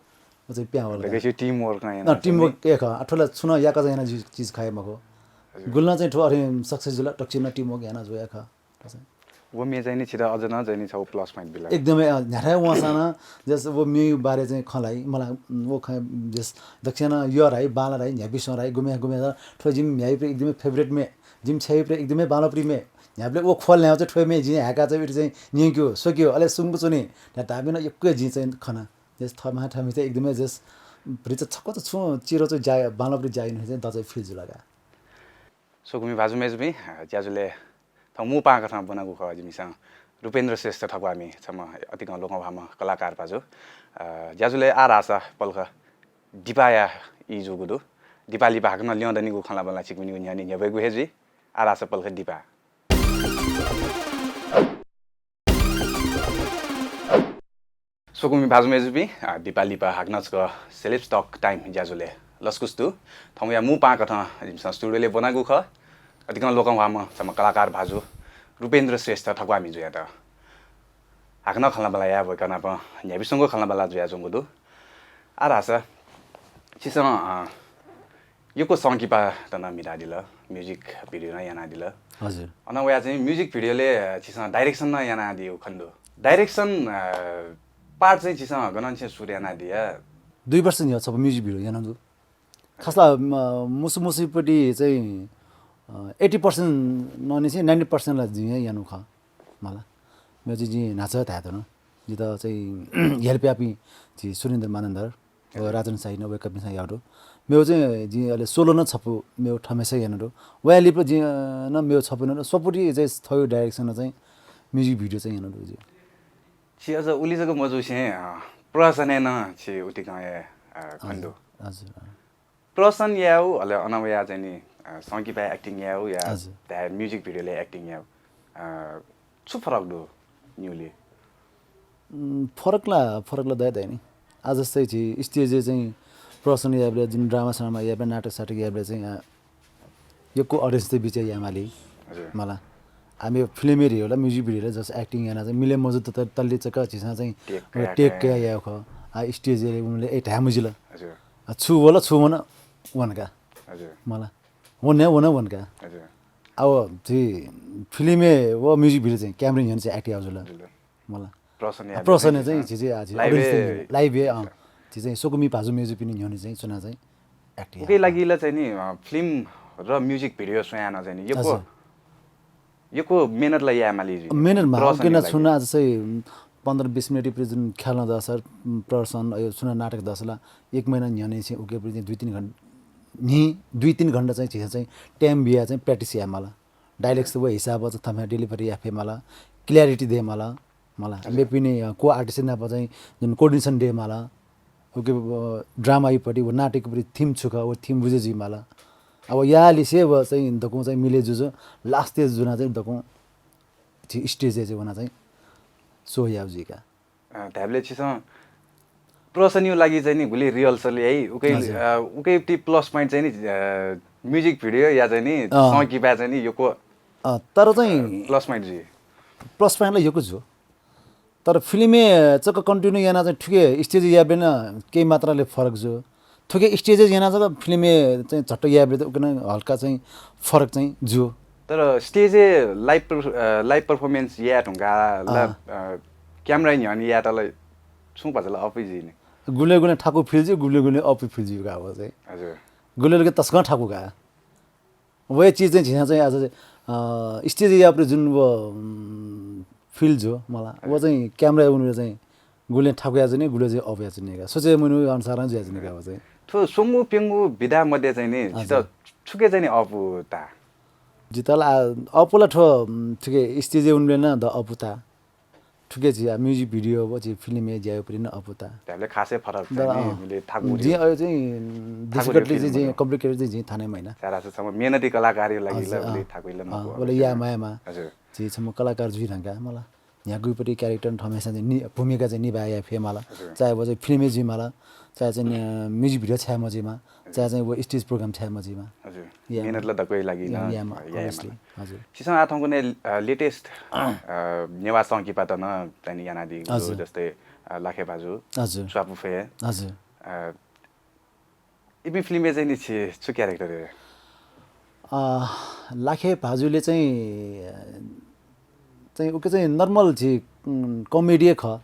व चाहिँ प्यां होला। दक्वसिया team work नं याना अँ, team चाहिँ work एक ह। अथवा ला छुं नं याका चाहिँ याना जि-, चिज खाए मखु। हजुर। गुलि नं चाहिँ थ्व अरे success जुल, दक्वसिनं team work याना जुया ख। व म्ये चाहिँ नि छित अझ नं चाहिँ नि छौ plus point बिल। एकदमै, अँ, न्ह्याथाय् वंसां नं जस व म्येयु बारे चाहिँ खँ ल्हाइ, मला, व खँ जस दक्वसिनं यः धाइ, बांला धाइ, न्ह्याइपुसे च्वं धाइ, गुम्हय् गुम्हय् थ्व जिमि म्ह्याय्‌पु एकदमै favourite म्ये, जिमि छ्याइपु एकदमै बांलाप्रिय म्ये। न्ह्याबलें व ख्वल न्ह्याः चाहिँ थ्व म्ये जिं हाय्‌का चाहिँ उति चाहिँ न्यंक्यू, स्वक्यू, अले सुंक च्वनी। न्ह्याथाय् धाःपिं नं यक्व जिं चाहिँ खना। जस थःम्हं थःम्हं चाहिँ एकदमै जस भतिचा छक्व त छुं चिरो चाहिँ ज्या, बांलाप्रिय ज्या याना चाहिँ द चाहिँ feel जुल का। स्वकुमि भाजु मय्‌जुपिं, अ, ज्याझ्वलय् थौं मू पाहां कथं ब्वनागु खः जिमिसं रुपेन्द्र श्रेष्ठ थपामि छम्ह अतिकं लोकंह्वाःम्ह कलाकार भाजु। अ, ज्याझ्वलय् आः धाःसा पलख दिपाया ई जूगु दु। दिपा लिपा हाकनं ल्यं दनिगु खँल्हाबल्हा छिकपिनिगु न्ह्यःने न्ह्यब्वयेगु हे जुइ। आः धाःसा पलख दिपा। स्वकुमि भाजु मय्जुपिं, अ, दिपा लिपा हाकनं छकः Celebs Talk Time ज्याझ्वलय् लसकुस दु। थौंया मू पाहां कथं जिमिसं studio-लय् ब्वनागु खः। अतिकं लोकंह्वाःम्ह छम्ह कलाकार भाजु रुपेन्द्र श्रेष्ठ थक्वामि जुयात हाकनं खँल्हाबल्हा याये वय्कः नाप न्ह्याइपुसे च्वंगु खँल्हाबल्हा जुयाच्वंगु दु। आः धाःसा छिसं, अ, यक्व संकिपा नं म्हितादिल, music video नं यानादिल। हजुर। अन वया चाहिँ music video-लय् छिसं direction नं यानादीगु खने दु। Direction, अ, part चाहिँ छिसं गनंनिसें सुरु यानादिया? दुई वर्ष न्ह्यः छपु music video यानागु दु। खासला, म, मुसु मुसुपट्टि चाहिँ, अ, eighty percent ननिसें ninety percent ला जिं हे यानागु खः मला। मेगु चाहिँ जिं न्हाचः धायेधुन। जितः चाहिँ help याःपिं झी सुरेन्द्र मानन्धर, व हजुर। राजन शाही नं वय्कःपिन्सं याःगु दु। मेगु चाहिँ जिं अले solo नं छपु मेगु थम्हेस्यां यानागु दु। वया लिपा जिं, अ, नं मेगु छपु यानागु दु। स्वपुटी चाहिँ थःगु direction-नं चाहिँ music video चाहिँ यानागु दु जिं। छि अझ उलि जक मजुसें, अ, प्रहसनय् नं छि उतिकं हे, अ, खने दु। हजुर, हजुर, अँ। प्रहसन यायेगु, अले अन वया चाहिँ नि, अ, संकिपाय् acting यायेगु या हजुर। धाये music video-लय् acting यायेगु, अ, छु फरक दु निगुलिं? उम्, फरक ला, फरक ला दया दया नि। आः जस्तै झी stage-य् चाहिँ प्रहसन यायेबलय् जुन drama सामा यायेबलय्, नाटक साटक यायेबलय् चाहिँ, अ, यक्व audience-त बिचय् यायेमाली हजुर। मला। आः मेगु film-य् रे होला, music video-य् रे जस acting याना चाहिँ मिले मजू त-, तल्लि चक झीसं चाहिँ take कया take कया यायेगु खः। आः stage-य् रे उनले ए धाये मजिल। हजुर। आः छु वल, छु वन, वन का। हजुर। मला। वन हे वन, वन का। हजुर। अब झी film-य् व music video चाहिँ camera न्ह्यःने चाहिँ act याःगु जुल। जुल। मला। प्रहसन आ, याःबलय् प्रहसन चाहिँ चाहिँ झी चाहिँ, आ, झी live audience हे चाहिँ live हे, अँ। अच्छा। झी चाहिँ स्वकुमि भाजु मय्जुपिनि न्ह्यःने चाहिँ च्वना चाहिँ act याः। उकिया लागि ला चाहिँ नि, अ, film र music video स्वयां नं चाहिँ नि यक्व, हजुर। यक्व मेहनत ला यायेमाली जुइ। मेहनत मा, प्रहसन उकिया लागि। छुं नं आः जस्तै पन्ध्र बिस मिनेटपट्टि जुन ख्यालं दःसा, उम्, प्रहसन, अ, छुं नं नाटक दःसा ला एक महिना न्ह्यःने चाहिँ उकिपट्टि चाहिँ दुई तीन घण्टा, न्हि दुई तीन घण्टा चाहिँ झीसं चाहिँ time बिया चाहिँ practice यायेमाल। Dialogue त व हिसाबं चाहिँ थःम्हं delivery याये फयेमाल, clarity दयेमाल, मला। हजुर। मेपिनि, अ, co-artist नाप चाहिँ जुन coordination दयेमाल, उके, अ, drama-यापट्टि व नाटकयापट्टि theme छु खः, व theme बुझे जुइमाल। अब यालिसे व चाहिँ दक्वं चाहिँ मिले जुजु, last stage जुना चाहिँ दक्वं झी stage-य् चाहिँ वना चाहिँ show याउ जुइका। अ, धायेबलय् छिसं प्रहसनया लागि चाहिँ नि गुलि rehearsal याइ, उके, हजुर। अ, उके ति plus point चाहिँ नि, अ, music video या चाहिँ नि अँ। संकिपा चाहिँ नि यक्व, अँ, तर चाहिँ अ, plus point जुइ। Plus point ला यक्व जु। तर film-य् चक continue याना चाहिँ थुके stage याबेन केही मात्राले फरक जु। थुके stage याना चाहिँ film-य् चाहिँ झट्ट याबेले त उके नं हल्का चाहिँ फरक चाहिँ जु। तर stage-य् live per-, अ, live performance याये धुंका ला, अँ। अ, camera न्ह्यःने यायेत ला छुं भचा ला अःपुइ जुइ नि। गुले गुले थाकु feel जु, गुले गुले अःपुइ feel जु का अब चाहिँ। हजुर। गुले गुले तसकं थाकु का। व हे चिज चाहिँ झीसं चाहिँ आज, अ, stage यापट्टि जुन व, उम्, feel जु मला। व हजुर। चाहिँ camera उनले चाहिँ गुले थाकु याजु नि, गुले चाहिँ अःपु याजु नि का। सोचे मनू अनुसार जुयाजु नि का व चाहिँ। थ्व स्वंगू प्यंगू विधा मध्ये चाहिँ नि, हजुर। छित छुके चाहिँ नि अःपु ता? जितः ला अःपु ला थ्व, उम्, थुके stage उनले नं द अःपु ता। थुके झी आ music video व झी film-य् ज्यायु परि नं अःपु ता। धायेबलय् खासै फरक द, चाहिँ नि, अँ। उनले थाकु जिं रे। अ चाहिँ थाकु रे difficult feel चाहिँ, जिं मखु। Complicated चाहिँ जिं थाने माइना। सारा छ छम्ह मेहनती कलाकारया लागि हजुर, ला अँ। उनले थाकु इल अँ, मखु। उले या माया मा। हजुर। झी छम्ह कलाकार जुइ धंका मला। न्ह्यागुपट्टि character थम्हेस्यां चाहिँ नि-, भूमिका चाहिँ निभा याये फयेमाल। हजुर। चाहे व चाहिँ film-य् जुइमाल, चाहे चाहिँ, अ, music video छाय् मजुइमा, हजुर। चाहे चाहिँ व stage program छाय् मजुइमा। हजुर। या मेहनत मा। ला दक्वया लागि या, नं, या मा, अ, या, या obviously। मा। हजुर। छिसं आः थौंकन्हय्, अ, latest, अ, नेवाः संकिपात नं चाहिँ नि यानादीगु हजुर। जस्तै, अ, लाखे भाजु, हजुर। स्वापू फय्। हजुर। अ, इपिं film-य् चाहिँ नि छि छु character हे? अ, लाखे भाजुले चाहिँ, अ, चाहिँ उके चाहिँ normal झी, उम्, comedy हे खः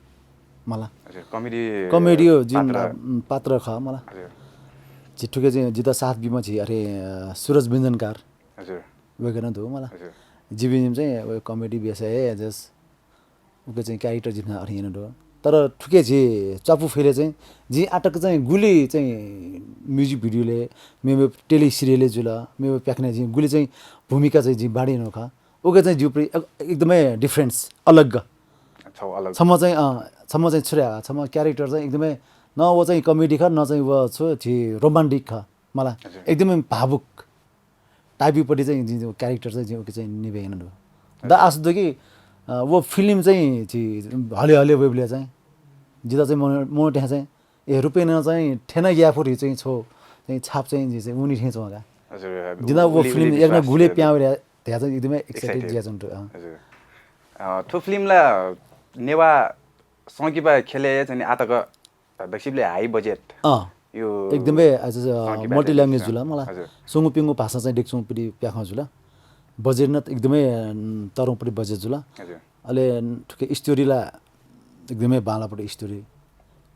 मला। हजुर, comedy comedy हो जुन पात्र। ला, उम्, पात्र खः मला। हजुर। झी थुके चाहिँ जितः साथ बीम्ह झी अथे, अ, सुरज व्यञ्जनकार। हजुर। वय्कः नं दु मला। हजुर। जिपिं चाहिँ व comedy बेस हे just उके चाहिँ character जिमिसं अथे याना दु। तर थुके झी च्वापु फय्‌लय् चाहिँ जिं आःतक चाहिँ गुलि चाहिँ music video-लय्, मेमेगु tele serial-य् जुल, मेमेगु प्याखनय् जिं गुलि चाहिँ भूमिका चाहिँ जिं बांडे यानागु खः। उके चाहिँ जिगु परि एक-, एकदमै difference, अलग। छौ अलग। छम्ह चाहिँ, अँ, छम्ह चाहिँ छु रे, छम्ह character चाहिँ एकदमै न व चाहिँ comedy खः, न चाहिँ व छु झी romantic खः। मला। एकदमै भावुक टाइपपट्टि चाहिँ जिं क्यारेक्टर चाहिँ जिं उके चाहिँ निभे याना दु। द आस दु कि व फिल्म चाहिँ झी हले हले वइबले चाहिँ जिता चाहिँ मन मन चाहिँ ए रुपेन चाहिँ ठेना याफुरी चाहिँ छो चाहिँ छाप चाहिँ जि चाहिँ उनी ठें चोगा। जिना वो फिल्म एक ना गुले प्याउ रे ध्या चाहिँ एकदमै एक्साइटेड जिया चाहिँ। थु फिल्म ला नेवा संकिपा खेले चाहिँ आतक दक्सिबले हाई बजेट। अँ। यो एकदमै आज मल्टी ल्याङ्ग्वेज जुला मला। सुंगु पिंगु भाषा चाहिँ देख्छौँ पिडी प्याखा जुला। बजेट न एकदमै तरौँ पिडी बजेट जुला। अले ठुके स्टोरी ला एकदमै बालापट्टि स्टोरी।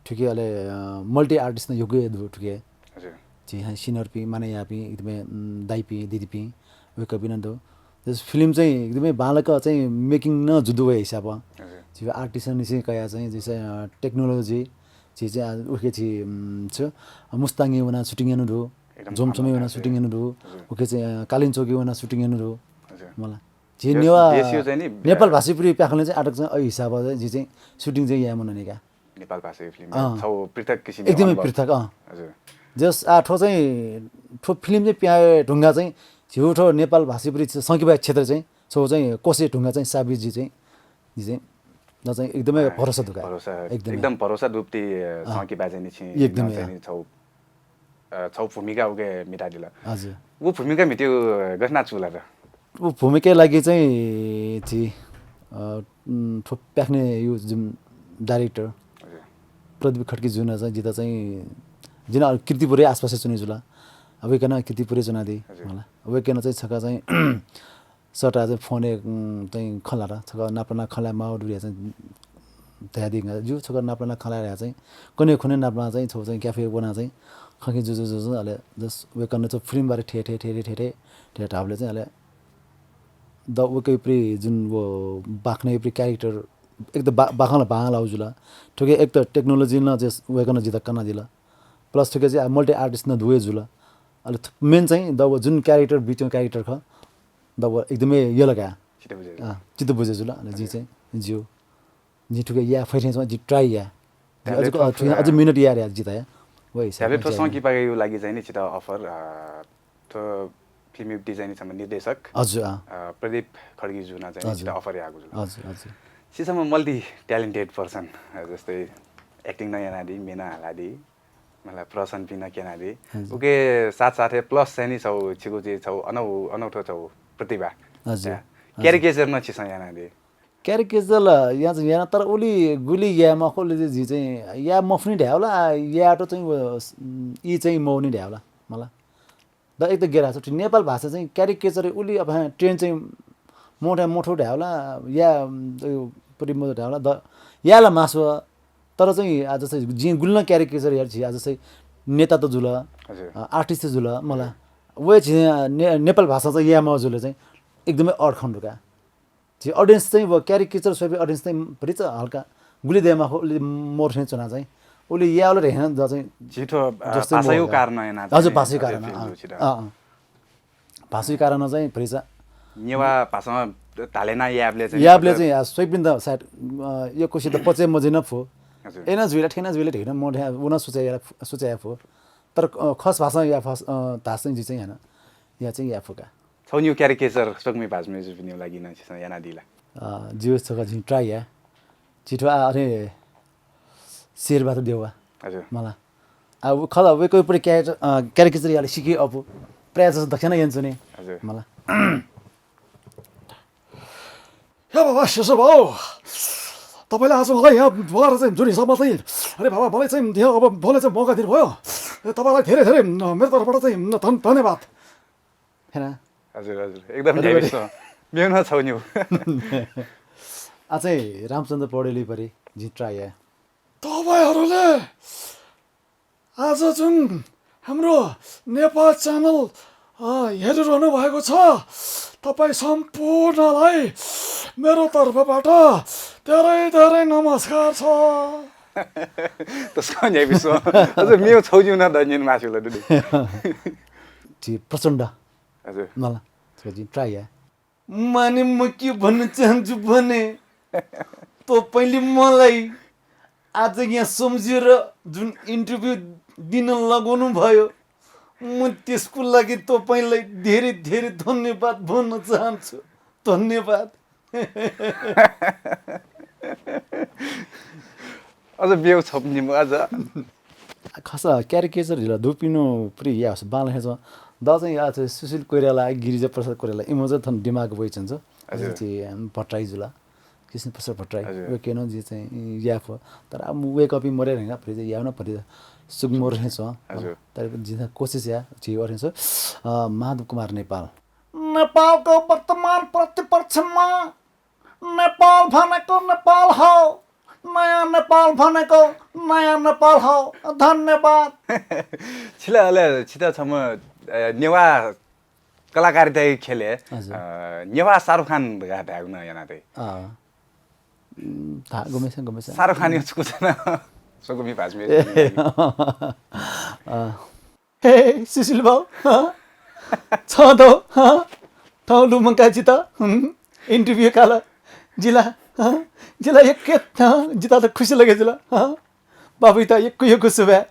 ठुके अले मल्टी आर्टिस्ट न योग्य दु ठुके। जी हाँ सिनर पि माने या पि एकदमै दाई पि दिदी पि वे कपिन दो। जस फिल्म चाहिँ एकदमै बालक चाहिँ मेकिङ न जुदु वे हिसाब। जी आर्टिस्ट निसे कया चाहिँ जैसे टेक्नोलोजी जी चाहिँ उखे जी छ मुस्ताङे वना सुटिङ यानु दु। जोमसोमे वना सुटिङ यानु दु। उखे चाहिँ कालिन चोकी वना सुटिङ यानु दु। मला। जे नेवा नेपाल भाषी पुरी प्याखले चाहिँ आटक चाहिँ अ हिसाब जी चाहिँ सुटिङ चाहिँ या मन निका। नेपाल भाषी फिल्म छौ पृथक किसिम एकदमै पृथक। अँ। जस आ ठो चाहिँ ठो फिल्म चाहिँ प्या ढुङ्गा चाहिँ झिउ ठो नेपाल भाषी पुरी संकिपा क्षेत्र चाहिँ छौ चाहिँ कोसे ढुङ्गा चाहिँ साबित जी चाहिँ जी चाहिँ न चाहिँ एकदमै भरोसा दुका। भरोसा एकदमै। एकदम भरोसा दुप्ति संकिपा चाहिँ नि छि एकदमै। चाहिँ नि छौ छौ भूमिका उके मिटादिल। हजुर। उ भूमिका मिट्यो गसना चुला र। उ भूमिका लागि चाहिँ थि थो प्याख्ने यु जुन डाइरेक्टर प्रदीप खड्की जुन चाहिँ जिता चाहिँ जिन कृतिपुरै आसपास चुने जुला। अब एकन कृतिपुरै चुनादी। मला अब एकन चाहिँ छका चाहिँ सटा चाहिँ फोने चाहिँ खला र छका नापना खला माउ दुरिया चाहिँ धयादिंगा जु छक नापना खला रे चाहिँ कने खुने नापना चाहिँ छौ चाहिँ क्याफे बना चाहिँ खंके जुजु जुजु अले जस वेकन चाहिँ फिल्म बारे ठे ठे ठे ठे ठे ठे ठाबले चाहिँ अले द वके प्रि जुन वो बाखने प्रि क्यारेक्टर एकदम बाखला बांगला उजुला। ठुके एक त टेक्नोलोजी न जस वेकन जिता कना दिला। प्लस ठुके चाहिँ मल्टी आर्टिस्ट न दुवे जुला। अले मेन चाहिँ द जुन क्यारेक्टर बिचो क्यारेक्टर ख द एकदमै यलगा चित्त बुझे जुला। अले जि चाहिँ जियो नि ठुके या फैठे चाहिँ जि ट्राई या। अझ अझ मिनट या रे जिता या। वही हिसाबले ठो संकिपाके यु लागि चाहिँ नि छित अफर ठो फिल्म डिजाइन छम्म निर्देशक हजुर प्रदीप खड्गी जुना चाहिँ छित अफर यागु जुल। हजुर हजुर। सिसम्म मल्टी ट्यालेन्टेड पर्सन जस्तै एक्टिङ न यानादी मेना हालादी। मतलब प्रसन्न पिन केनादी। उके साथ साथै प्लस चाहिँ नि छौ छिगु जे छौ अनौ अनौठो छौ प्रतिभा। हजुर। क्यारिकेचर न छिसं यानादी। क्यारिकेचर या याना तर उली गुली या मखोले जि चाहिँ या मफुनी ढ्याउला याटो चाहिँ ई चाहिँ मौनी ढ्याउला। मला द एक त गेरा छ नेपाल भाषा चाहिँ क्यारिकेचर उली अब ट्रेन चाहिँ मोठा मोठो ढ्याउला या परि मोटो ढ्याउला द याला मासु। तर चाहिँ आज चाहिँ जिं गुल्न क्यारेक्टर यार छि आज चाहिँ नेता त जुल। आर्टिस्ट त जुल। मला वे झि नेपाल भाषा चाहिँ यामा जुल चाहिँ एकदमै अड्खन रुका। झि अडियन्स चाहिँ व क्यारेक्टर स्वपे अडियन्स चाहिँ भरिच हल्का गुलि देमा मोर चाहिँ चुना चाहिँ उले यावल रे हेन द चाहिँ झिठो जस्तै भाषायु मोर। कारण याना हजुर भाषायु कारण। भाषायु कारण चाहिँ भरिच नेवा भाषामा धालेना याबले चाहिँ याबले चाहिँ या स्वैपिन त सायद यो कुसी त पचे मजिन फु। एना जुइला ठेना जुइला ढेना मोर उना सुचाया सुचाया फु। तर खस भाषा या भाषा धास चाहिँ जि चाहिँ याना या चाहिँ या फुका। छौ न्यू क्यारेक्टर स्वकमी भाजमे जुपिन्यू लागि न छिसं याना दिला। जिउ छक झिं ट्राई या। छिठो आ अरे शेर बात देवा। हजुर। मला अब खला वे कोई परि क्यारेक्टर क्यारेक्टर याले सिके अपु प्राय जसो दक्षिणा यन्छु नि। हजुर। मला हे बाबा शेष भाउ, तपाईँले आज मलाई यहाँ बोलाएर चाहिँ जुन हिसाबमा चाहिँ अरे बाबा मलाई चाहिँ यहाँ अब बोल्ने चाहिँ मौका दिनुभयो। ए, तपाईँलाई धेरै धेरै मेरो तर्फबाट चाहिँ धन धन्यवाद। हजुर हजुर एकदम ढ्याबिस मेहनत छौ नि। अझै रामचन्द्र पौडेली परि जित्रा या। तपाईँहरूले आज जुन हाम्रो नेपाल च्यानल हेरिरहनु भएको छ, तपाईँ सम्पूर्णलाई मेरो तर्फबाट धेरै धेरै नमस्कार छ। तस्कन न्याय विश्व अझ मेव छौजिउ ना दन्यन मासिल दुदे। जी प्रचण्ड। हजुर। मला छोजी ट्राई या। माने म के भन्न चाहन्छु भने तपाईँले मलाई आज यहाँ सम्झेर जुन इन्टरभ्यू दिन लगाउनु भयो। म त्यसको लागि तपाईँलाई धेरै धेरै धन्यवाद भन्न चाहन्छु। धन्यवाद। अझ ब्यौ छप निम्बु अझ। खस क्यारिकेचर झिला दुपिनु प्रि यास बाल हेज। द चाहिँ या चाहिँ सुशील कोइराला, गिरिजा प्रसाद कोइराला, इमो चाहिँ थन दिमाग वइचन छ। हजुर। चाहिँ भट्टराई जुला, कृष्ण प्रसाद भट्टराई। हजुर। वे केनो जी चाहिँ याफ। तर अब वेक अप मरे रहेगा, फ्रिज याव न फ्रिज सुगमोर रहेछ। हजुर। तर जिना कोसिस या जी वरेछ। माधव कुमार नेपाल, नेपालको वर्तमान प्रतिपक्षमा नेपाल भनेको नेपाल हो, नयाँ नेपाल भनेको नयाँ नेपाल हो। धन्यवाद। छिला अले छिता छम नेवा कलाकारिता खेले। हजुर। नेवा शाहरुख खान गा धागु न याना दे। गुमेसा गुमेसा। शाहरुख खान यो छुकुछ न। सोगुमी भाजमे। हे सुशील भाउ, छ दौ। थौ लुमंका जित इन्टरभ्यू काल। जिला जिला एक जिता त खुसी लगे जिला। बाबुइ त यक्कु यक्कु सुभाय्।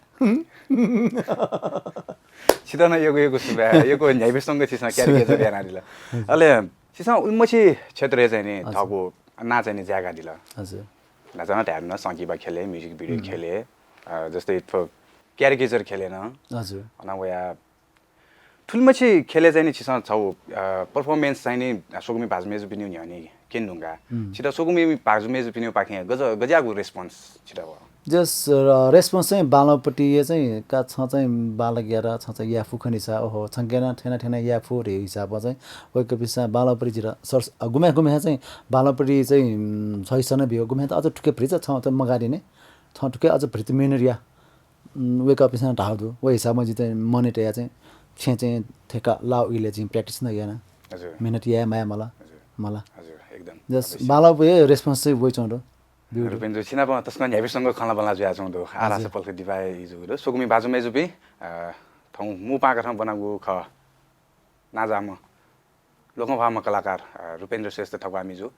छित न यक्कु यक्कु सुभाय्। यक्कु न्ह्याइबे संग छिसं क्यारिकेचर यानादिल। अले छिसं उल्मछि क्षेत्रय् चाहिँ नि थःगु नां चाहिँ नि जाय्‌कादिल। हजुर। नाचन त्यागन संकिबा खेले, म्युजिक भिडियो खेले, जस्तै क्यारिकेचर खेले न। हजुर। अन वया ठुलमछि खेले चाहिँ नि छिसं छौ पर्फर्मेन्स चाहिँ नि सोगुमी भाजु मेजुपिनिउ न्ह्यःने केन नुंगा। छित सोगुमी भाजु मेजुपिनिउ पाखें गज गज्यागु रेस्पोन्स छित व। जस रेस्पोन्स चाहिँ बालपट्टि चाहिँ का छ चाहिँ बालक यार छ चाहिँ याफु खनिसा ओहो छंकेना ठेना ठेना याफु रे हिसाबमा चाहिँ वैकपिसा बालपट्टि जिर सर गुमे गुमे चाहिँ बालपट्टि चाहिँ सहिसन बियो गुमे त अझ ठुके भ्रिच छ त मगारिने छ ठुके अझ भ्रित मेहनत या। वय्‌कःपिन्सं धाःगु दु। व हिसाबमा जिं चाहिँ मनय् तयाः चाहिँ छेँ चाहिँ थेका लाउ इलय् चाहिँ practice नं याना। हजुर। मेहनत याये माया मला। हजुर। मला। हजुर, एकदम। जस बाला व हे response चाहिँ वइच्वंगु दु। रुपेन्द्र छिनाप तसकं न्ह्याइपिसंग खँल्हाबल्हा जुयाच्वंगु दु। आरास पलख दिपाय् इजूगु दु। स्वकुमि भाजु मय्‌जुपिं, अ, थौं मू पाकथं ब्वनागु खः। नांजाःम्ह लोकंह्वाःम्ह कलाकार, अ, रुपेन्द्र श्रेष्ठ थकुवा मिजु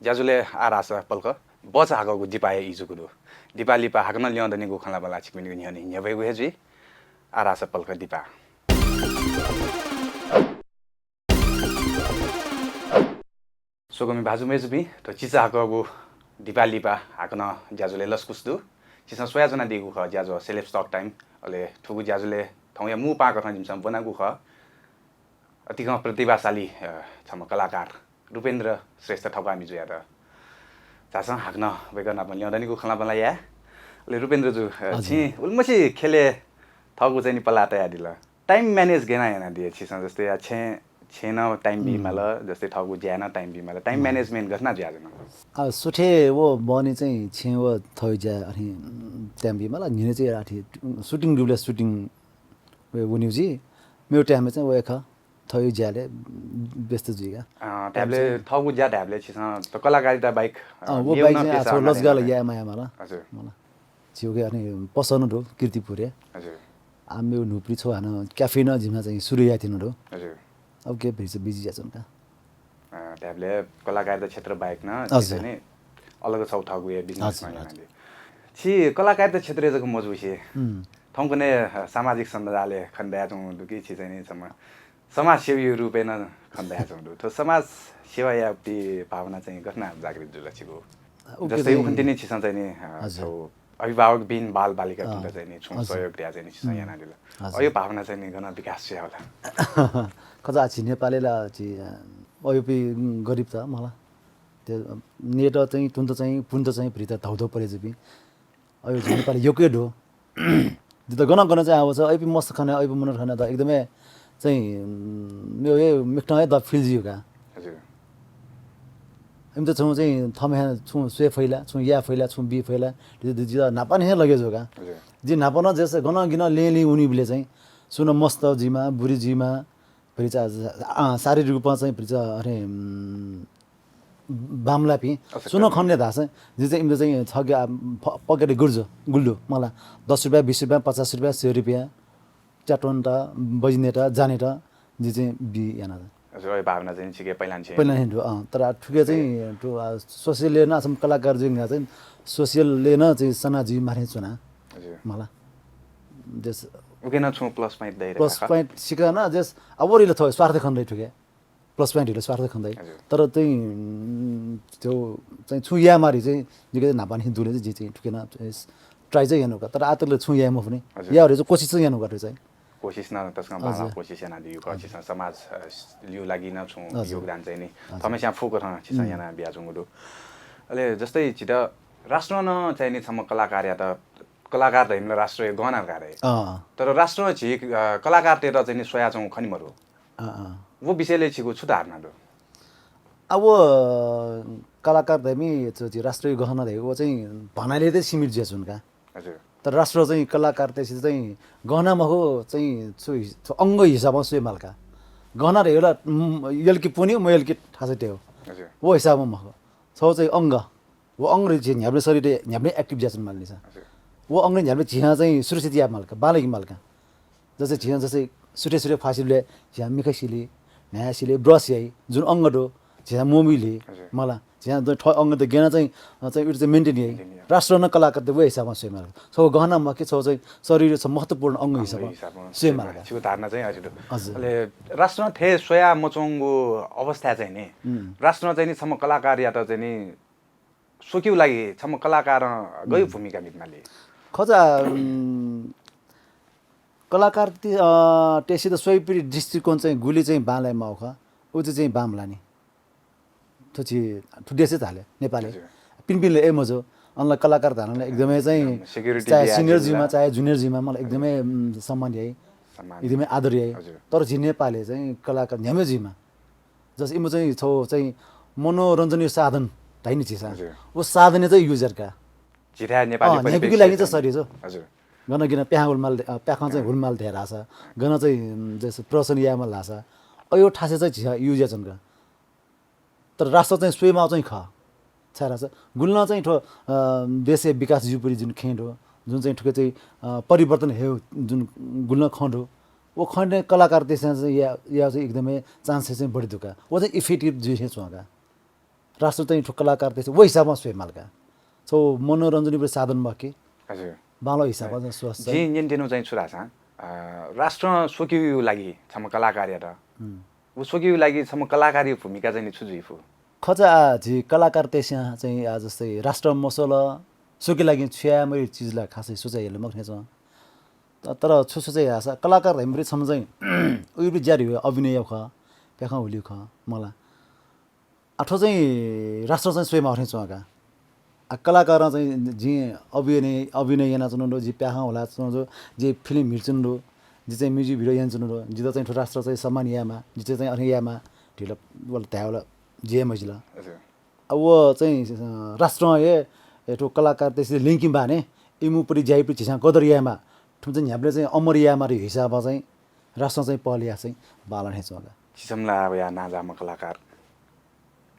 ज्याझ्वलय् आरास पलख बच हाकःगु दिपाय् इजूगु दु। दिपा लिपा हाकनं ल्यं दनिगु खँल्हाबल्हा छिकपिनिगु न्ह्यःने न्ह्यब्वयेगु हे जुइ। आरास पलख दिपा। स्वकुमि भाजु मय्‌जुपिं, थ्व चिचाहाकःगु दिपा लिपा हाकनं ज्याझ्वलय् लसकुस दु। छिसं स्वयाच्वनादीगु खः ज्याझ्वः Celebs Talk Time। अले थुगु ज्याझ्वलय् थौंया मू पाकथं जिमिसं ब्वनागु खः अतिकं प्रतिभाशाली, अ, छम्ह कलाकार रुपेन्द्र श्रेष्ठ थकुवा मिजुयात। झासँ हाकनं वय्‌कः नाप ल्यं दनिगु खँल्हाबल्हा याये। अले रुपेन्द्र जु, अ, हजुर। छिं उलिमछि खेलय् थःगु चाहिँ नि पला तयादिल। Time manage गय् यानादिया छिसं, जस्तै या छेँ, छेँ नं time बी माल, जस्तै थःगु ज्याय् नं time बी माल। Time management गथे यानाजुयाच्वन? आ, सुथे व बहनी चाहिँ छेँ व थःगु ज्याय् अथे time बी माल। न्हिनय् चाहिँ अथे shooting दुबलय् shooting व वनेगु जुइ। मेगु time-य् चाहिँ वय्‌कः थःगु ज्याय् व्यस्त जुइगा। अ, धायेबलय् थःगु ज्या धायेबलय् छिसं त कलाकारिता बाहेक, अ, अ, व मेगु बाहेक नं चाहिँ पेसा आछो लजगाल यानादिल। याये माया माल। हजुर। मला। छिगु अथे पसः नं दु, कीर्तिपुरय्। हजुर। आ, मेगु न्हूपट्टि छगू हानं cafe नं जिमिसं चाहिँ सुरु याये धुन दु। हजुर। अब के भ्रिच busy जुयाच्वन का। अ, धायेबलय् कलाकारिता क्षेत्र बाहेक नं हजुर। छिसं नि अलग छगू थःगु हे business हजुर, नं हजुर। यानादि। छि कलाकारिता क्षेत्रय् जक मजुसे। हुँ। थौंकन्हय्, अ, सामाजिक सञ्जालय् खने दयाच्वंगु दु कि छि चाहिँ नि छम्ह समाजसेवीया रूपय् नं खने दयाच्वंगु दु। थ्व समाज सेवायापट्टि भावना चाहिँ गथे याना जागृत जुल छिगु? उके जस्तै चाहिँ उखुन्हु तिनि छिसं चाहिँ नि, अ, हजुर। छगू अभिभावक बिन बालबालिकापिन्त अँ। चाहिँ नि छुं हजुर। सहयोग दिया चाहिँ नि छिसं हुँ। यानादिल। हजुर। अयो भावना चाहिँ नि गन विकास जुया होला? खजा छि नेपाली ला छि, अ, अयोपि गरिब त मला। त्यो net चाहिँ तुन्त चाहिँ पुन्त चाहिँ भ्रित धौधौ परे जुपिं। अयो झी नेपाली यक्व हे दु। जित गन गन चाहिँ आव छ, अयोपि मस्त खने, अयोपि मनोट खने त एकदमै चाहिँ, उम्, मेगु हे मिखा हे द feel जुइगु का। हजुर। इमित छुं चाहिँ थम्हं छुं स्वये फइ ला, छुं याये फइ ला, छुं बी फइ ला, जित, जित न्हापा नं हे लगे जुइगु का। हजुर। जि न्हापा नं जस गन गिन लँय् लँय् वनीबलय् चाहिँ, सुं नं मस्त जुइमा, बुरी जुइमा, भ्रिच, आ, शारीरिक रूपमा चाहिँ भ्रिच, अरे, उम्, बांमलापिं, अशक्त सुं नं खने धाःसा, जि चाहिँ इमित चाहिँ छगे, आ, प-, pocket गुर्जो, गुल्डु, मला, दस रुपैयाँ, बिस रुपैयाँ, पचास रुपैयाँ, सय रुपैयाँ, च्याटोन्टा, बजिनेटा, जानेटा, जि चाहिँ बी याना। हजुर, अयो भावना चाहिँ छिके पहिलांनिसें। पहिलांनिसें दु, अँ, तर आ, थुके चाहिँ, थ्व, आ, social ले नं आसम कलाकार जुइगा चाहिँ, social ले नं चाहिँ सना जुइ मारे च्वना। हजुर। मला। जस उके नं छुं plus point दइ रे plus point सिका न, जस अब वरिल थो स्वार्थ खन दइ थुके। Plus point हिल स्वार्थ खन दइ। तर चाहिँ, उम्, त्यो चाहिँ छु या मारी चाहिँ जिके नापान हिन्दुले चाहिँ, जि चाहिँ थुके न try चाहिँ यानुका। तर आतले छु या मफुने। या रे चाहिँ कोसिस चाहिँ यानुका चाहिँ। कोसिस न तस्कं बाला कोसिस याना दियु का, छिसं समाज, अ, लियु लागि न छु योगदान चाहिँ नि। थमेस्या फुक थं छिसं याना बिया जुंगु दु। अले जस्तै छित राष्ट्र न चाहिँ नि छम कलाकार या त कलाकार धइमला राष्ट्र गहना का रे। तर राष्ट्र झी, अ, कलाकार तेत चाहिँ नि सोया चौ खनि मरु। अँ, अँ। वो विषयले छिगु छु धारणा दु? अब वो कलाकार धइमी जो झी राष्ट्रिय गहना धइ वो चाहिँ भनाले त सीमित जुया जुन का। हजुर। तर राष्ट्र चाहिँ कलाकार तेसी चाहिँ गहना मखु चाहिँ छु हि-, छु अंग हिसाबं सुए मालका। गहना धइ होला, उम्, यल्की पुनि, म यल्की थासे तेव। हजुर। वो हिसाबं मखु। छौ चाहिँ अंग। वो अंग रे झी न्ह्याबले शरीर रे न्ह्याबले active ज्याचन मालनिसा। हजुर। वो अंग रे न्ह्याबले झिहा चाहिँ सुरक्षित या मालका, बालक मालका। जस्तै झिहा जस्तै सुटे सुटे फासिले झिहा मिखा सिले, न्हाया सिले, brush याइ, जुन अंग दो, झिहा मोबिल हे, हजुर। मला, झिहा द-, ठ-, अंग त गेना चाहिँ, अ, चाहिँ उइर चाहिँ maintain याइ। Maintain याइ। राष्ट्र न कलाकार त वो हिसाबं सुए मालका। छौ गहना मखे छौ चाहिँ शरीर छ महत्वपूर्ण अंग अंग हिसाबं हिसाबं सुए मालका। छिगु धारणा चाहिँ हजुर। हजुर। अले राष्ट्र थे सोया मचोंगु अवस्था चाहिँ नि, उम्। राष्ट्र चाहिँ नि छम कलाकार या त चाहिँ नि सोक्यु लागि छम कलाकारं गयु उम्। भूमिका मित माली? खजा, उम्, कलाकार ति-, अ, तेसी त सोइपिरि दृष्टिकोण चाहिँ गुली चाहिँ बांलाइ माउ ख, उ चाहिँ बांमलानि। थुची, थु देशे झाले, नेपाले। हजुर। पिनपिनले ए मजो, अनला कलाकार धानले एकदमै चाहिँ एकदम security चाहे दिया senior जिल्ला। जिमा, चाहे junior जिमा, मलाई एकदमै, उम्, सम्मान याइ, सम्मान। एकदमै आदर याइ। हजुर। तर झी नेपाले चाहिँ कलाकार न्ह्यामे जिमा। जस इमु चाहिँ छौ चाहिँ मनोरञ्जन यो साधन धाइनि झिसा। हजुर। वो साधन चाहिँ use यार का। झिथाय् नेपाली अँ, परिवेश न्यापिकी लागि चाहिँ चाहिँ सरी जो। हजुर। गन गिन प्याखं हुलमाल दे-, अ, प्याखं चाहिँ हुलमाल धे रासा। गन चाहिँ, उम्, जस प्रसन्न यामा लासा। अयो ठासे चाहिँ झिसा use याचन का। तर राष्ट्र चाहिँ स्वयमाव चाहिँ ख। छाय् रासा। गुलना चाहिँ थो, अ, देशे विकास जुपुरी जुन खें दो, जुन चाहिँ थुके चाहिँ, अ, परिवर्तन हे जुन गुलना खं दो। वो खने कलाकार देशना चाहिँ या, या चाहिँ एकदमै chance चाहिँ बढी दुका। वो चाहिँ effective जुइ हे चुवाका। राष्ट्र चाहिँ थो कलाकार देश वो हिसाबमा स्वयमालका। छौ मनोरञ्जन बढी साधन मखे। हजुर। बांलो हिसाबमा चाहिँ स्वस्थ चाहिँ। जी, न्यन देनु चाहिँ छु धासा, अ, राष्ट्र सोक्यु लागि छम कलाकार या त। हुँ। वो सोक्यु लागि छम कलाकार भूमिका चाहिँ नि छु जुइफु? खचा आ, झी कलाकार तेस्यां चाहिँ आ जस्तै राष्ट्र मसल सोक्यु लागि छुया मरि चिज ला खासै सोचाइ याले मखने च। त-, तर छु सोचाइ यासा कलाकार धइमरि छम चाहिँ उइबि ज्यारि हो अभिनय ख, प्याखं हुलिउ ख, मला। आ, थ्व चाहिँ राष्ट्र चाहिँ स्वयेमाः थें च्वं का। आ, कलाकारं चाहिँ जिं अभिनय, अभिनय यानाच्वनागु दु, जि प्याखं हुलाच्वनागु दु, जि फिल्म हिलाच्वनागु दु, जि चाहिँ music video यानाच्वनागु दु, जितः चाहिँ थ्व राष्ट्र चाहिँ सम्मान यायेमाः, जितः चाहिँ अथे यायेमाः, ढिला वल धायेवल जि हे मजिल। हजुर। आ, व चाहिँ, अ, राष्ट्रं हे, हे थ्व कलाकार तेसित लिंकिं बाने, इमुपरि ज्याइपरि झीसं कदर यायेमाः, थुम चाहिँ न्ह्याबलें चाहिँ अमर यायेमाः रे हिसाबं चाहिँ राष्ट्रं चाहिँ पहल याः चाहिँ बांलाः थें च्वं का। छिसं ला वया नांजाःम्ह कलाकार।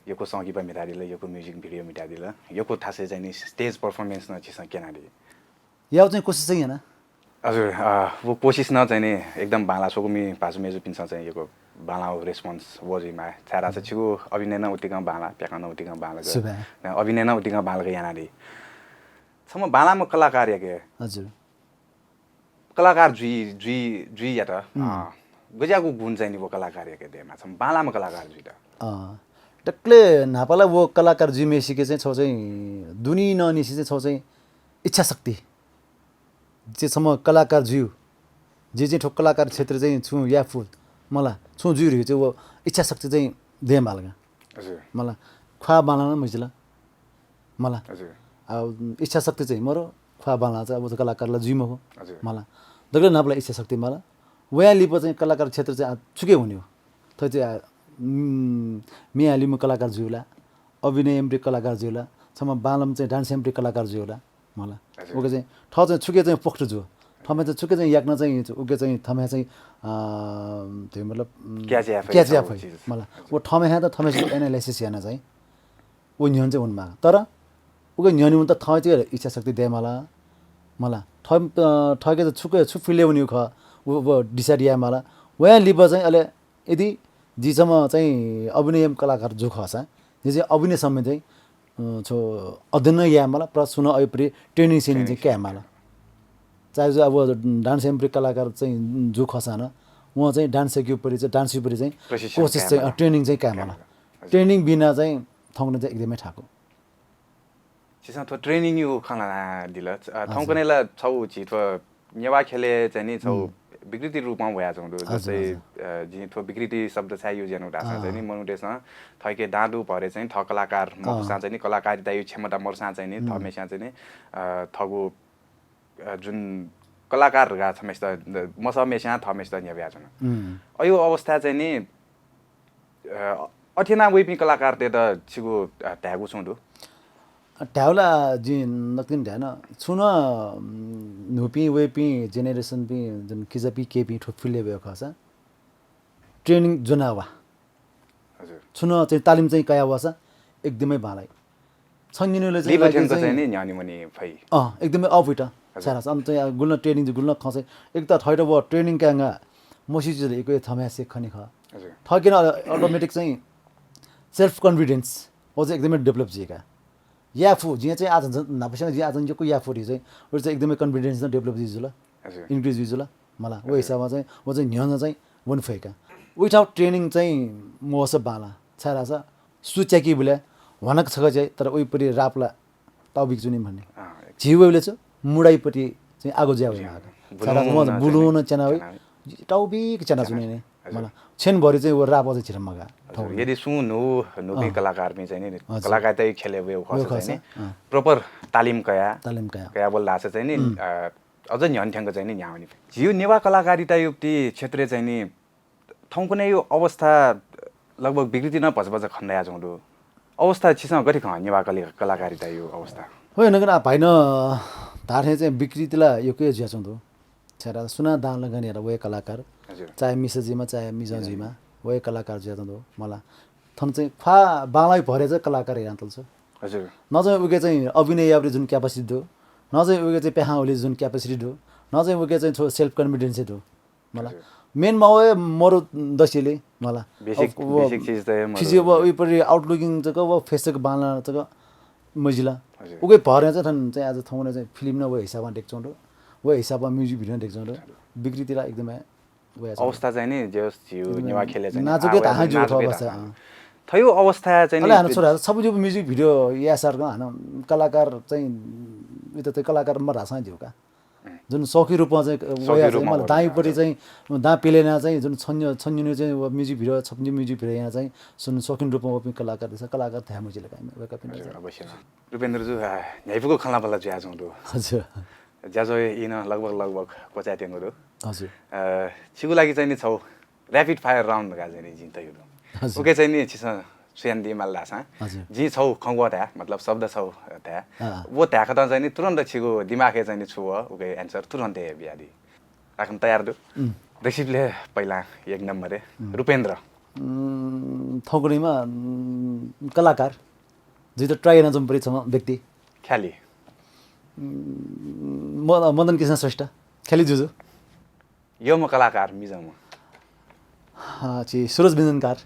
यक्व संगीत म्हितादिल, यक्व music video म्हितादिल, यक्व थासय् चाहिँ नि stage performance नं छिसं क्यनादी। याउ चाहिँ कोसिस चाहिँ याना। हजुर, अ, व कोसिस नं चाहिँ नि एकदम बांलाः स्वकुमि भाजु मेजुपिन्सं चाहिँ यक्व बांलाः response वः जुइमाः। छाय् धाःसा छिगु अभिनय नं उतिकं बांलाः, प्याखं नं उतिकं बांलाक। सुभाय्। अभिनय नं उतिकं बांलाक यानादी। छम्ह बांलाःम्ह कलाकारयाके हजुर। कलाकार जुइ, जुइ, जुइ यात, हुँ। अ, गज्याःगु गुण चाहिँ नि व कलाकारयाके दयेमाः, छम्ह बांलाःम्ह कलाकार जुइत? अ, दकले न्हापा ला व कलाकार जुइम्हेसिके चाहिँ छौ चाहिँ दुने ननिसे चाहिँ छौ चाहिँ इच्छा शक्ति। जे छम्ह कलाकार जुइ, जे चाहिँ थ्व कलाकार क्षेत्र चाहिँ छुं याफु, मला, छुं जुइ रे चाहिँ व इच्छा शक्ति चाहिँ दयेमाल का। हजुर। मला, ख्वाः बांलाः नं मजिल। मला। हजुर। आ, इच्छा शक्ति चाहिँ मरो, ख्वाः बांलाः चाहिँ अब कलाकार ला जुइ मखु। हजुर। मला। दकले न्हापा ला इच्छा शक्ति मला। वया लिपा चाहिँ कलाकार क्षेत्र चाहिँ आ, छुके हुने हो। थ्व चाहिँ आ, उम्, म्ये हालिम्ह कलाकार जुइला, अभिनयम्ह कलाकार जुइला, छम्ह बांलाःम्ह चाहिँ dance-म्ह कलाकार जुइला, मला। हजुर। उके चाहिँ, थ्व चाहिँ छुके चाहिँ पोख्त जु। थ्वम्ह चाहिँ छुके चाहिँ याकनं चाहिँ उके चाहिँ थम्ह चाहिँ, अ, त्यो मतलब, उम्, catch याफै, catch याफै, चिज। मला। हजुर। व थम्ह हे त थम्हसित analysis याना चाहिँ व न्ह्यःने चाहिँ वनेमाः। तर उके न्ह्यःने वनेत थः चाहिँ इच्छा शक्ति दयेमाल। मला। थः, अ, थःके त छुके, छु field-य् वनेगु खः, व, व decide यायेमाल। वया लिपा चाहिँ अले यदि जि छम्ह चाहिँ अभिनय कलाकार जु खःसा, जि चाहिँ अभिनय सम्बन्धी चाहिँ, अ, छौ अध्ययन यायेमाल, plus सुनं अय्‌परि training सेनिङ चाहिँ कायेमाल। चाहे जु अब डान्स एम्प्री कलाकार चाहिँ जु खःसां नं, वं चाहिँ डान्स सिकेपट्टि चाहिँ, डान्स सिकेपट्टि चाहिँ प्रशिक्षण कोसिस चाहिँ, कायेमाल। अ, ट्रेनिङ चाहिँ कायेमाल। कायेमाल। हजुर। ट्रेनिङ बिना चाहिँ थौंकन्हय् चाहिँ एकदमै थाकु। छिसं थ्व ट्रेनिङया खँ ल्हानादिल। अ, हजुर। थौंकन्हय् ला छौ झी थ्व नेवाः ख्यलय् चाहिँ नि छौ उम्। विकृति रूपमा वयाच्वंगु दु। हजुर, जस्तै, हजुर। अ, जिं थ्व विकृति शब्द छाय् use यानागु धाःसां अँ। चाहिँ नि मनूतय्सं थःके दां दु भरे चाहिँ थः कलाकार अँ। मखुसां चाहिँ नि कलाकारिताया क्षमता मरुसां चाहिँ नि अँ। थःम्हेस्यां चाहिँ नि, अ, थःगु, अ, जुन कलाकार धकाः छम्हेसित मसःम्हेस्यां थःम्हेसित न्ह्यब्वयाच्वन। अँ। अयु अवस्था चाहिँ नि अ, अथे याना वइपिं कलाकारतय्त छिगु, अ, धायेगु छुं दु? अ, धायेगु ला जिं नकतिनि धायेन। छुं नं, उम्, न्हूपिं वइपिं generation पिं जुन किजापिं केहेँपिं थ्व field-य् वय् खःसा training ज्वना वा। हजुर। छुं नं चाहिँ तालिम चाहिँ कया वाःसा एकदमै बांलाइ। छन्हु निन्हुलय् चाहिँ लिपा लाइक थ्यंक चाहिँ चाहिँ नि न्ह्यःने वने फइ। अँ, एकदमै अःपुइत। हजुर। छाय् धाःसा अन चाहिँ गुलि नं training जि गुलि नं खँ चाहिँ एक त थःत व training कायेगु मस्यू चिज इक्व थम्हय् से खनी खः। हजुर। थःके नं automatic चाहिँ self confidence व चाहिँ एकदमै develop जुइका। याये फु, जिं चाहिँ आः झन् न्हापासिनं जिं आः झन् यक्व याये फु धइ चाहिँ, व चाहिँ एकदमै confidence नं develop जुइ जुल। हजुर। Increase जुइ जुल। मला, व हजुर। हिसाबमा चाहिँ, व चाहिँ न्ह्यःने चाहिँ वने फइका। Without training चाहिँ मवःसा बांला। छाय् धाःसा सु च्याकीबलय् ह्वानाक छकः च्याइ, तर उइपट्टि राप ला ताउबिक जुइ नि भन्ने। अँ, एक झी वइबलय् छु मुडाइपट्टि चाहिँ आगो जुया वइ। बुलुं छाय् धाःसा म नं बुलुं चाहिँ नं च्याना वइ, च्याना वइ। ताउबिक च्याना च्याना जुइ नि। हजुर। मला, छेनभरि चाहिँ व राप चाहिँ झिर मगाः। हजुर, थौं। यदि सुं न्हू, न्हूपिं अँ। कलाकारपिं चाहिँ नि हजुर। कलाकारिताया ख्यलय् वय् खःसा वय् चाहिँ नि खःसा, अँ। Proper तालिम कया, तालिम कया। कया बल धाःसा चाहिँ नि, उम्। अ, अझ न्ह्यःने थ्यंक चाहिँ नि न्ह्याः वनी। झीगु नेवाः कलाकारिताया ति क्षेत्रय् चाहिँ नि थौंकन्हय् अवस्था लगभग विकृति नं भचा भचा खने दयाच्वंगु दु। अवस्था छिसं गथे खं नेवाः कलि-, कलाकारिताया अवस्था? हो, नकन आ भाइन धाःथें चाहिँ विकृति ला यक्व हे जुयाच्वंगु दु। छाय् धाःसा सुनां दां लगन यात वय् कलाकार। हजुर। चाहे मिसा जुइमा, चाहे मिजं मिजं जुइमा, जुइमा। वय् कलाकार जुयाच्वंगु दु। मला थन चाहिँ ख्वाः बांलाइ भरे चाहिँ कलाकार यानातल छु। हजुर। न चाहिँ उके चाहिँ अभिनय याबरी जुन capacity दु, न चाहिँ उके चाहिँ प्याहां हुली जुन capacity दु, न चाहिँ उके चाहिँ छो self confidence दु। मला। हजुर। Main माउ हे मरु दसिले, मला। Basic, अब व basic चिज त हे मरु। फिजिक व उइपरि outlooking तक व face तक बांला तक मजिला। हजुर। उके भरे चाहिँ थन चाहिँ आज थौंने चाहिँ film न व हिसाबमा देख्छौं दु। व हिसाबमा music video देख्छौं दु। विकृति ला एकदमै वया छ। अवस्था चाहिँ नि जे होस् झिउ एकदमै नेवाः ख्यलय् चाहिँ नि नाजुकै आ, थाहा वया जुउ नाजुकै अवस्था, थाहा। अँ। थयो अवस्था चाहिँ अले नि हान छोरा सब जुउ music video या सर हान कलाकार चाहिँ इत त कलाकार म रासा जिउ का। जुन शौखी रूपमा चाहिँ शौखी वया रूपमा चाहिँ मला वया दाइपट्टि छ। चाहिँ दां पिलेना चाहिँ जुन छन्य, छन्युने चाहिँ व music video, छप्ने music video या चाहिँ सुन शौखिन रूपमा वपिं कलाकार देश, कलाकार थाय् मजिल काइमे, वय्‌कःपिं हजुर, चाहिँ। अवश्य। रूपेन्द्र जु, आ, न्ह्याइपुगु खँल्हाबल्हा जुयाच्वंगु दु। हजुर। ज्याझ्वः इन लगभग, लगभग क्वचाय्‌त्यंगु दु। हजुर। अ, छिगु लागि चाहिँ नि छौ rapid fire round धकाः चाहिँ नि जिं तयागु दु। हजुर। उके चाहिँ नि छिसं सुयान दिमाल धाःसां। हजुर। जिं छौ खँ ग्वः धाये, मतलब शब्द छौ धाये। अँ। व धायेकथं चाहिँ नि तुरन्त छिगु दिमागय् चाहिँ नि छु वः, उके answer तुरन्त हे बियादी। राखन तयार दु। उम्। दसिबले पहिला एक नम्बरय्, उम्। रूपेन्द्र। उम्, थौंकन्हय्‌मा, उम्, कलाकार। जित try यानाच्वंपरि छम्ह व्यक्ति। ख्याली। उम्, म-, मदन कृष्ण श्रेष्ठ। ख्याली जुजु। यःम्ह कलाकार मिजंम्ह। अँ, छि सुरज व्यञ्जनकार।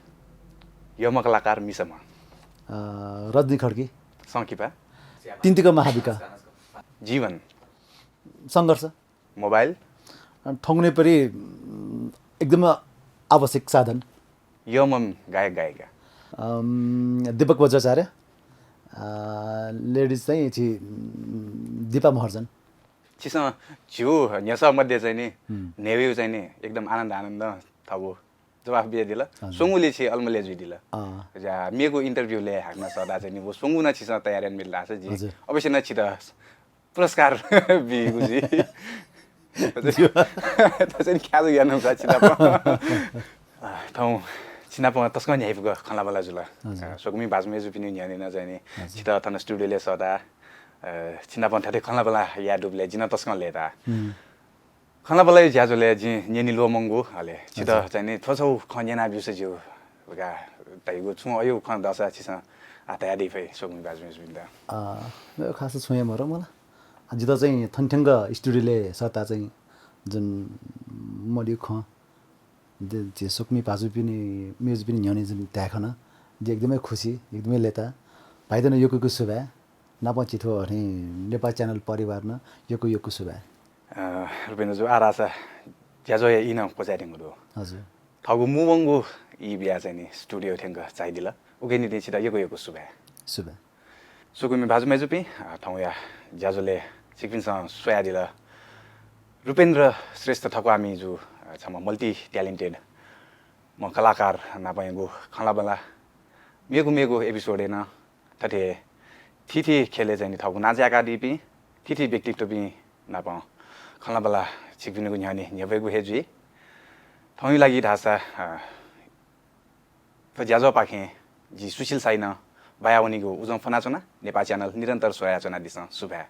यःम्ह कलाकार मिसाम्ह। अँ, रजनी खड्गी। संकिपा। तिन्तिक महाविका। जीवन। सङ्घर्ष। मोबाइल। अँ, थौंकन्हय्‌परि, उम्, एकदम आवश्यक साधन। यःम्ह गायक गायिका। अम्, दीपक वज्राचार्य। अ, ladies चाहिँ छि, उम्, दीपा महर्जन। छिसं झिउ न्ह्यसः मध्ये चाहिँ नि, हुँ। न्ह्यइगु चाहिँ नि एकदम आनन्द आनन्द थःगु जवाफ बियादिल। हजुर। स्वंगुलिं छि अलमलय् जुइदिल। अँ। जा, मेगु interview लय् हाकनं सःता चाहिँ नि व स्वंगु नं छिसं तयार यानामिल धाःसा जि हजुर। अवश्य नं छित पुरस्कार बीगु जुइ। ज्यू। त चाहिँ नि ख्याल यानागु का छिनाप। थौं छिनाप तसकं न्ह्याइपुक खँल्हाबल्हा जुल। हजुर। अ, स्वकुमि भाजु मय्‌जुपिनि न्ह्यःने नं चाहिँ नि हजुर। छित थन studio लय् सःता। अ, छिनाप थथे खँल्हाबल्हा याये दुबलय् जिं नं तसकं लय्‌ता। हुँ। खँल्हाबल्हाया ज्याझ्वलय् जिं न्यने ल्वःमंगु, अले छित हजुर। चाहिँ नि थ्व छौ खँ न्यना ब्यूसा ज्यू धकाः धइगु छुं अयु खँ दःसा छिसं आः धयादी फइ स्वकुमि भाजु मय्‌जुपिन्त। अ, खास छुं हे मरु मला। जित चाहिँ थन थ्यंक studio लय् सःता चाहिँ जुन मदिउ खँ, जे, जे स्वकुमि भाजुपिनि, मय्‌जुपिनि न्ह्यःने जुन धाये खन, जि एकदमै खुसी, एकदमै लय्‌ता। भाइतय्‌त नं यक्व यक्व सुभाय्। नापं झी थ्व नेपाल channel परिवार नं यक्व यक्व सुभाय्। अ, रुपेन्द्र जु, आः धाःसा ज्याझ्वःया ई नं क्वचायेधुंगु दु। हजुर। थःगु मुंवंगु ई बियाः चाहिँ नि studio थ्यंक झायादिल। उकिया निंतिं छितः यक्व यक्व सुभाय्। सुभाय्। स्वकुमि भाजु मय्जुपिं, अ, थौंया ज्याझ्वलय् छिकपिन्सं स्वयादिल रुपेन्द्र श्रेष्ठ थक्वामि जु, अ, छम्ह multi talented म कलाकार नापंयागु खँल्हाबल्हा। मेगु मेगु episode-य् नं थथे थीथी ख्यलय् चाहिँ नि थःगु नां जाय्कादीपिं थीथी व्यक्तित्वपिं नाप खँल्हाबल्हा छिकपिनिगु न्ह्यःने न्ह्यब्वयेगु हे जुइ। थौंया लागि धाःसा, अ, थ्व ज्याझ्वःपाखें जि सुशील शाही नं बायावनीगु उजं फ्वनाच्वना। नेपाः channel निरन्तर स्वयाच्वनादिसँ। सुभाय्।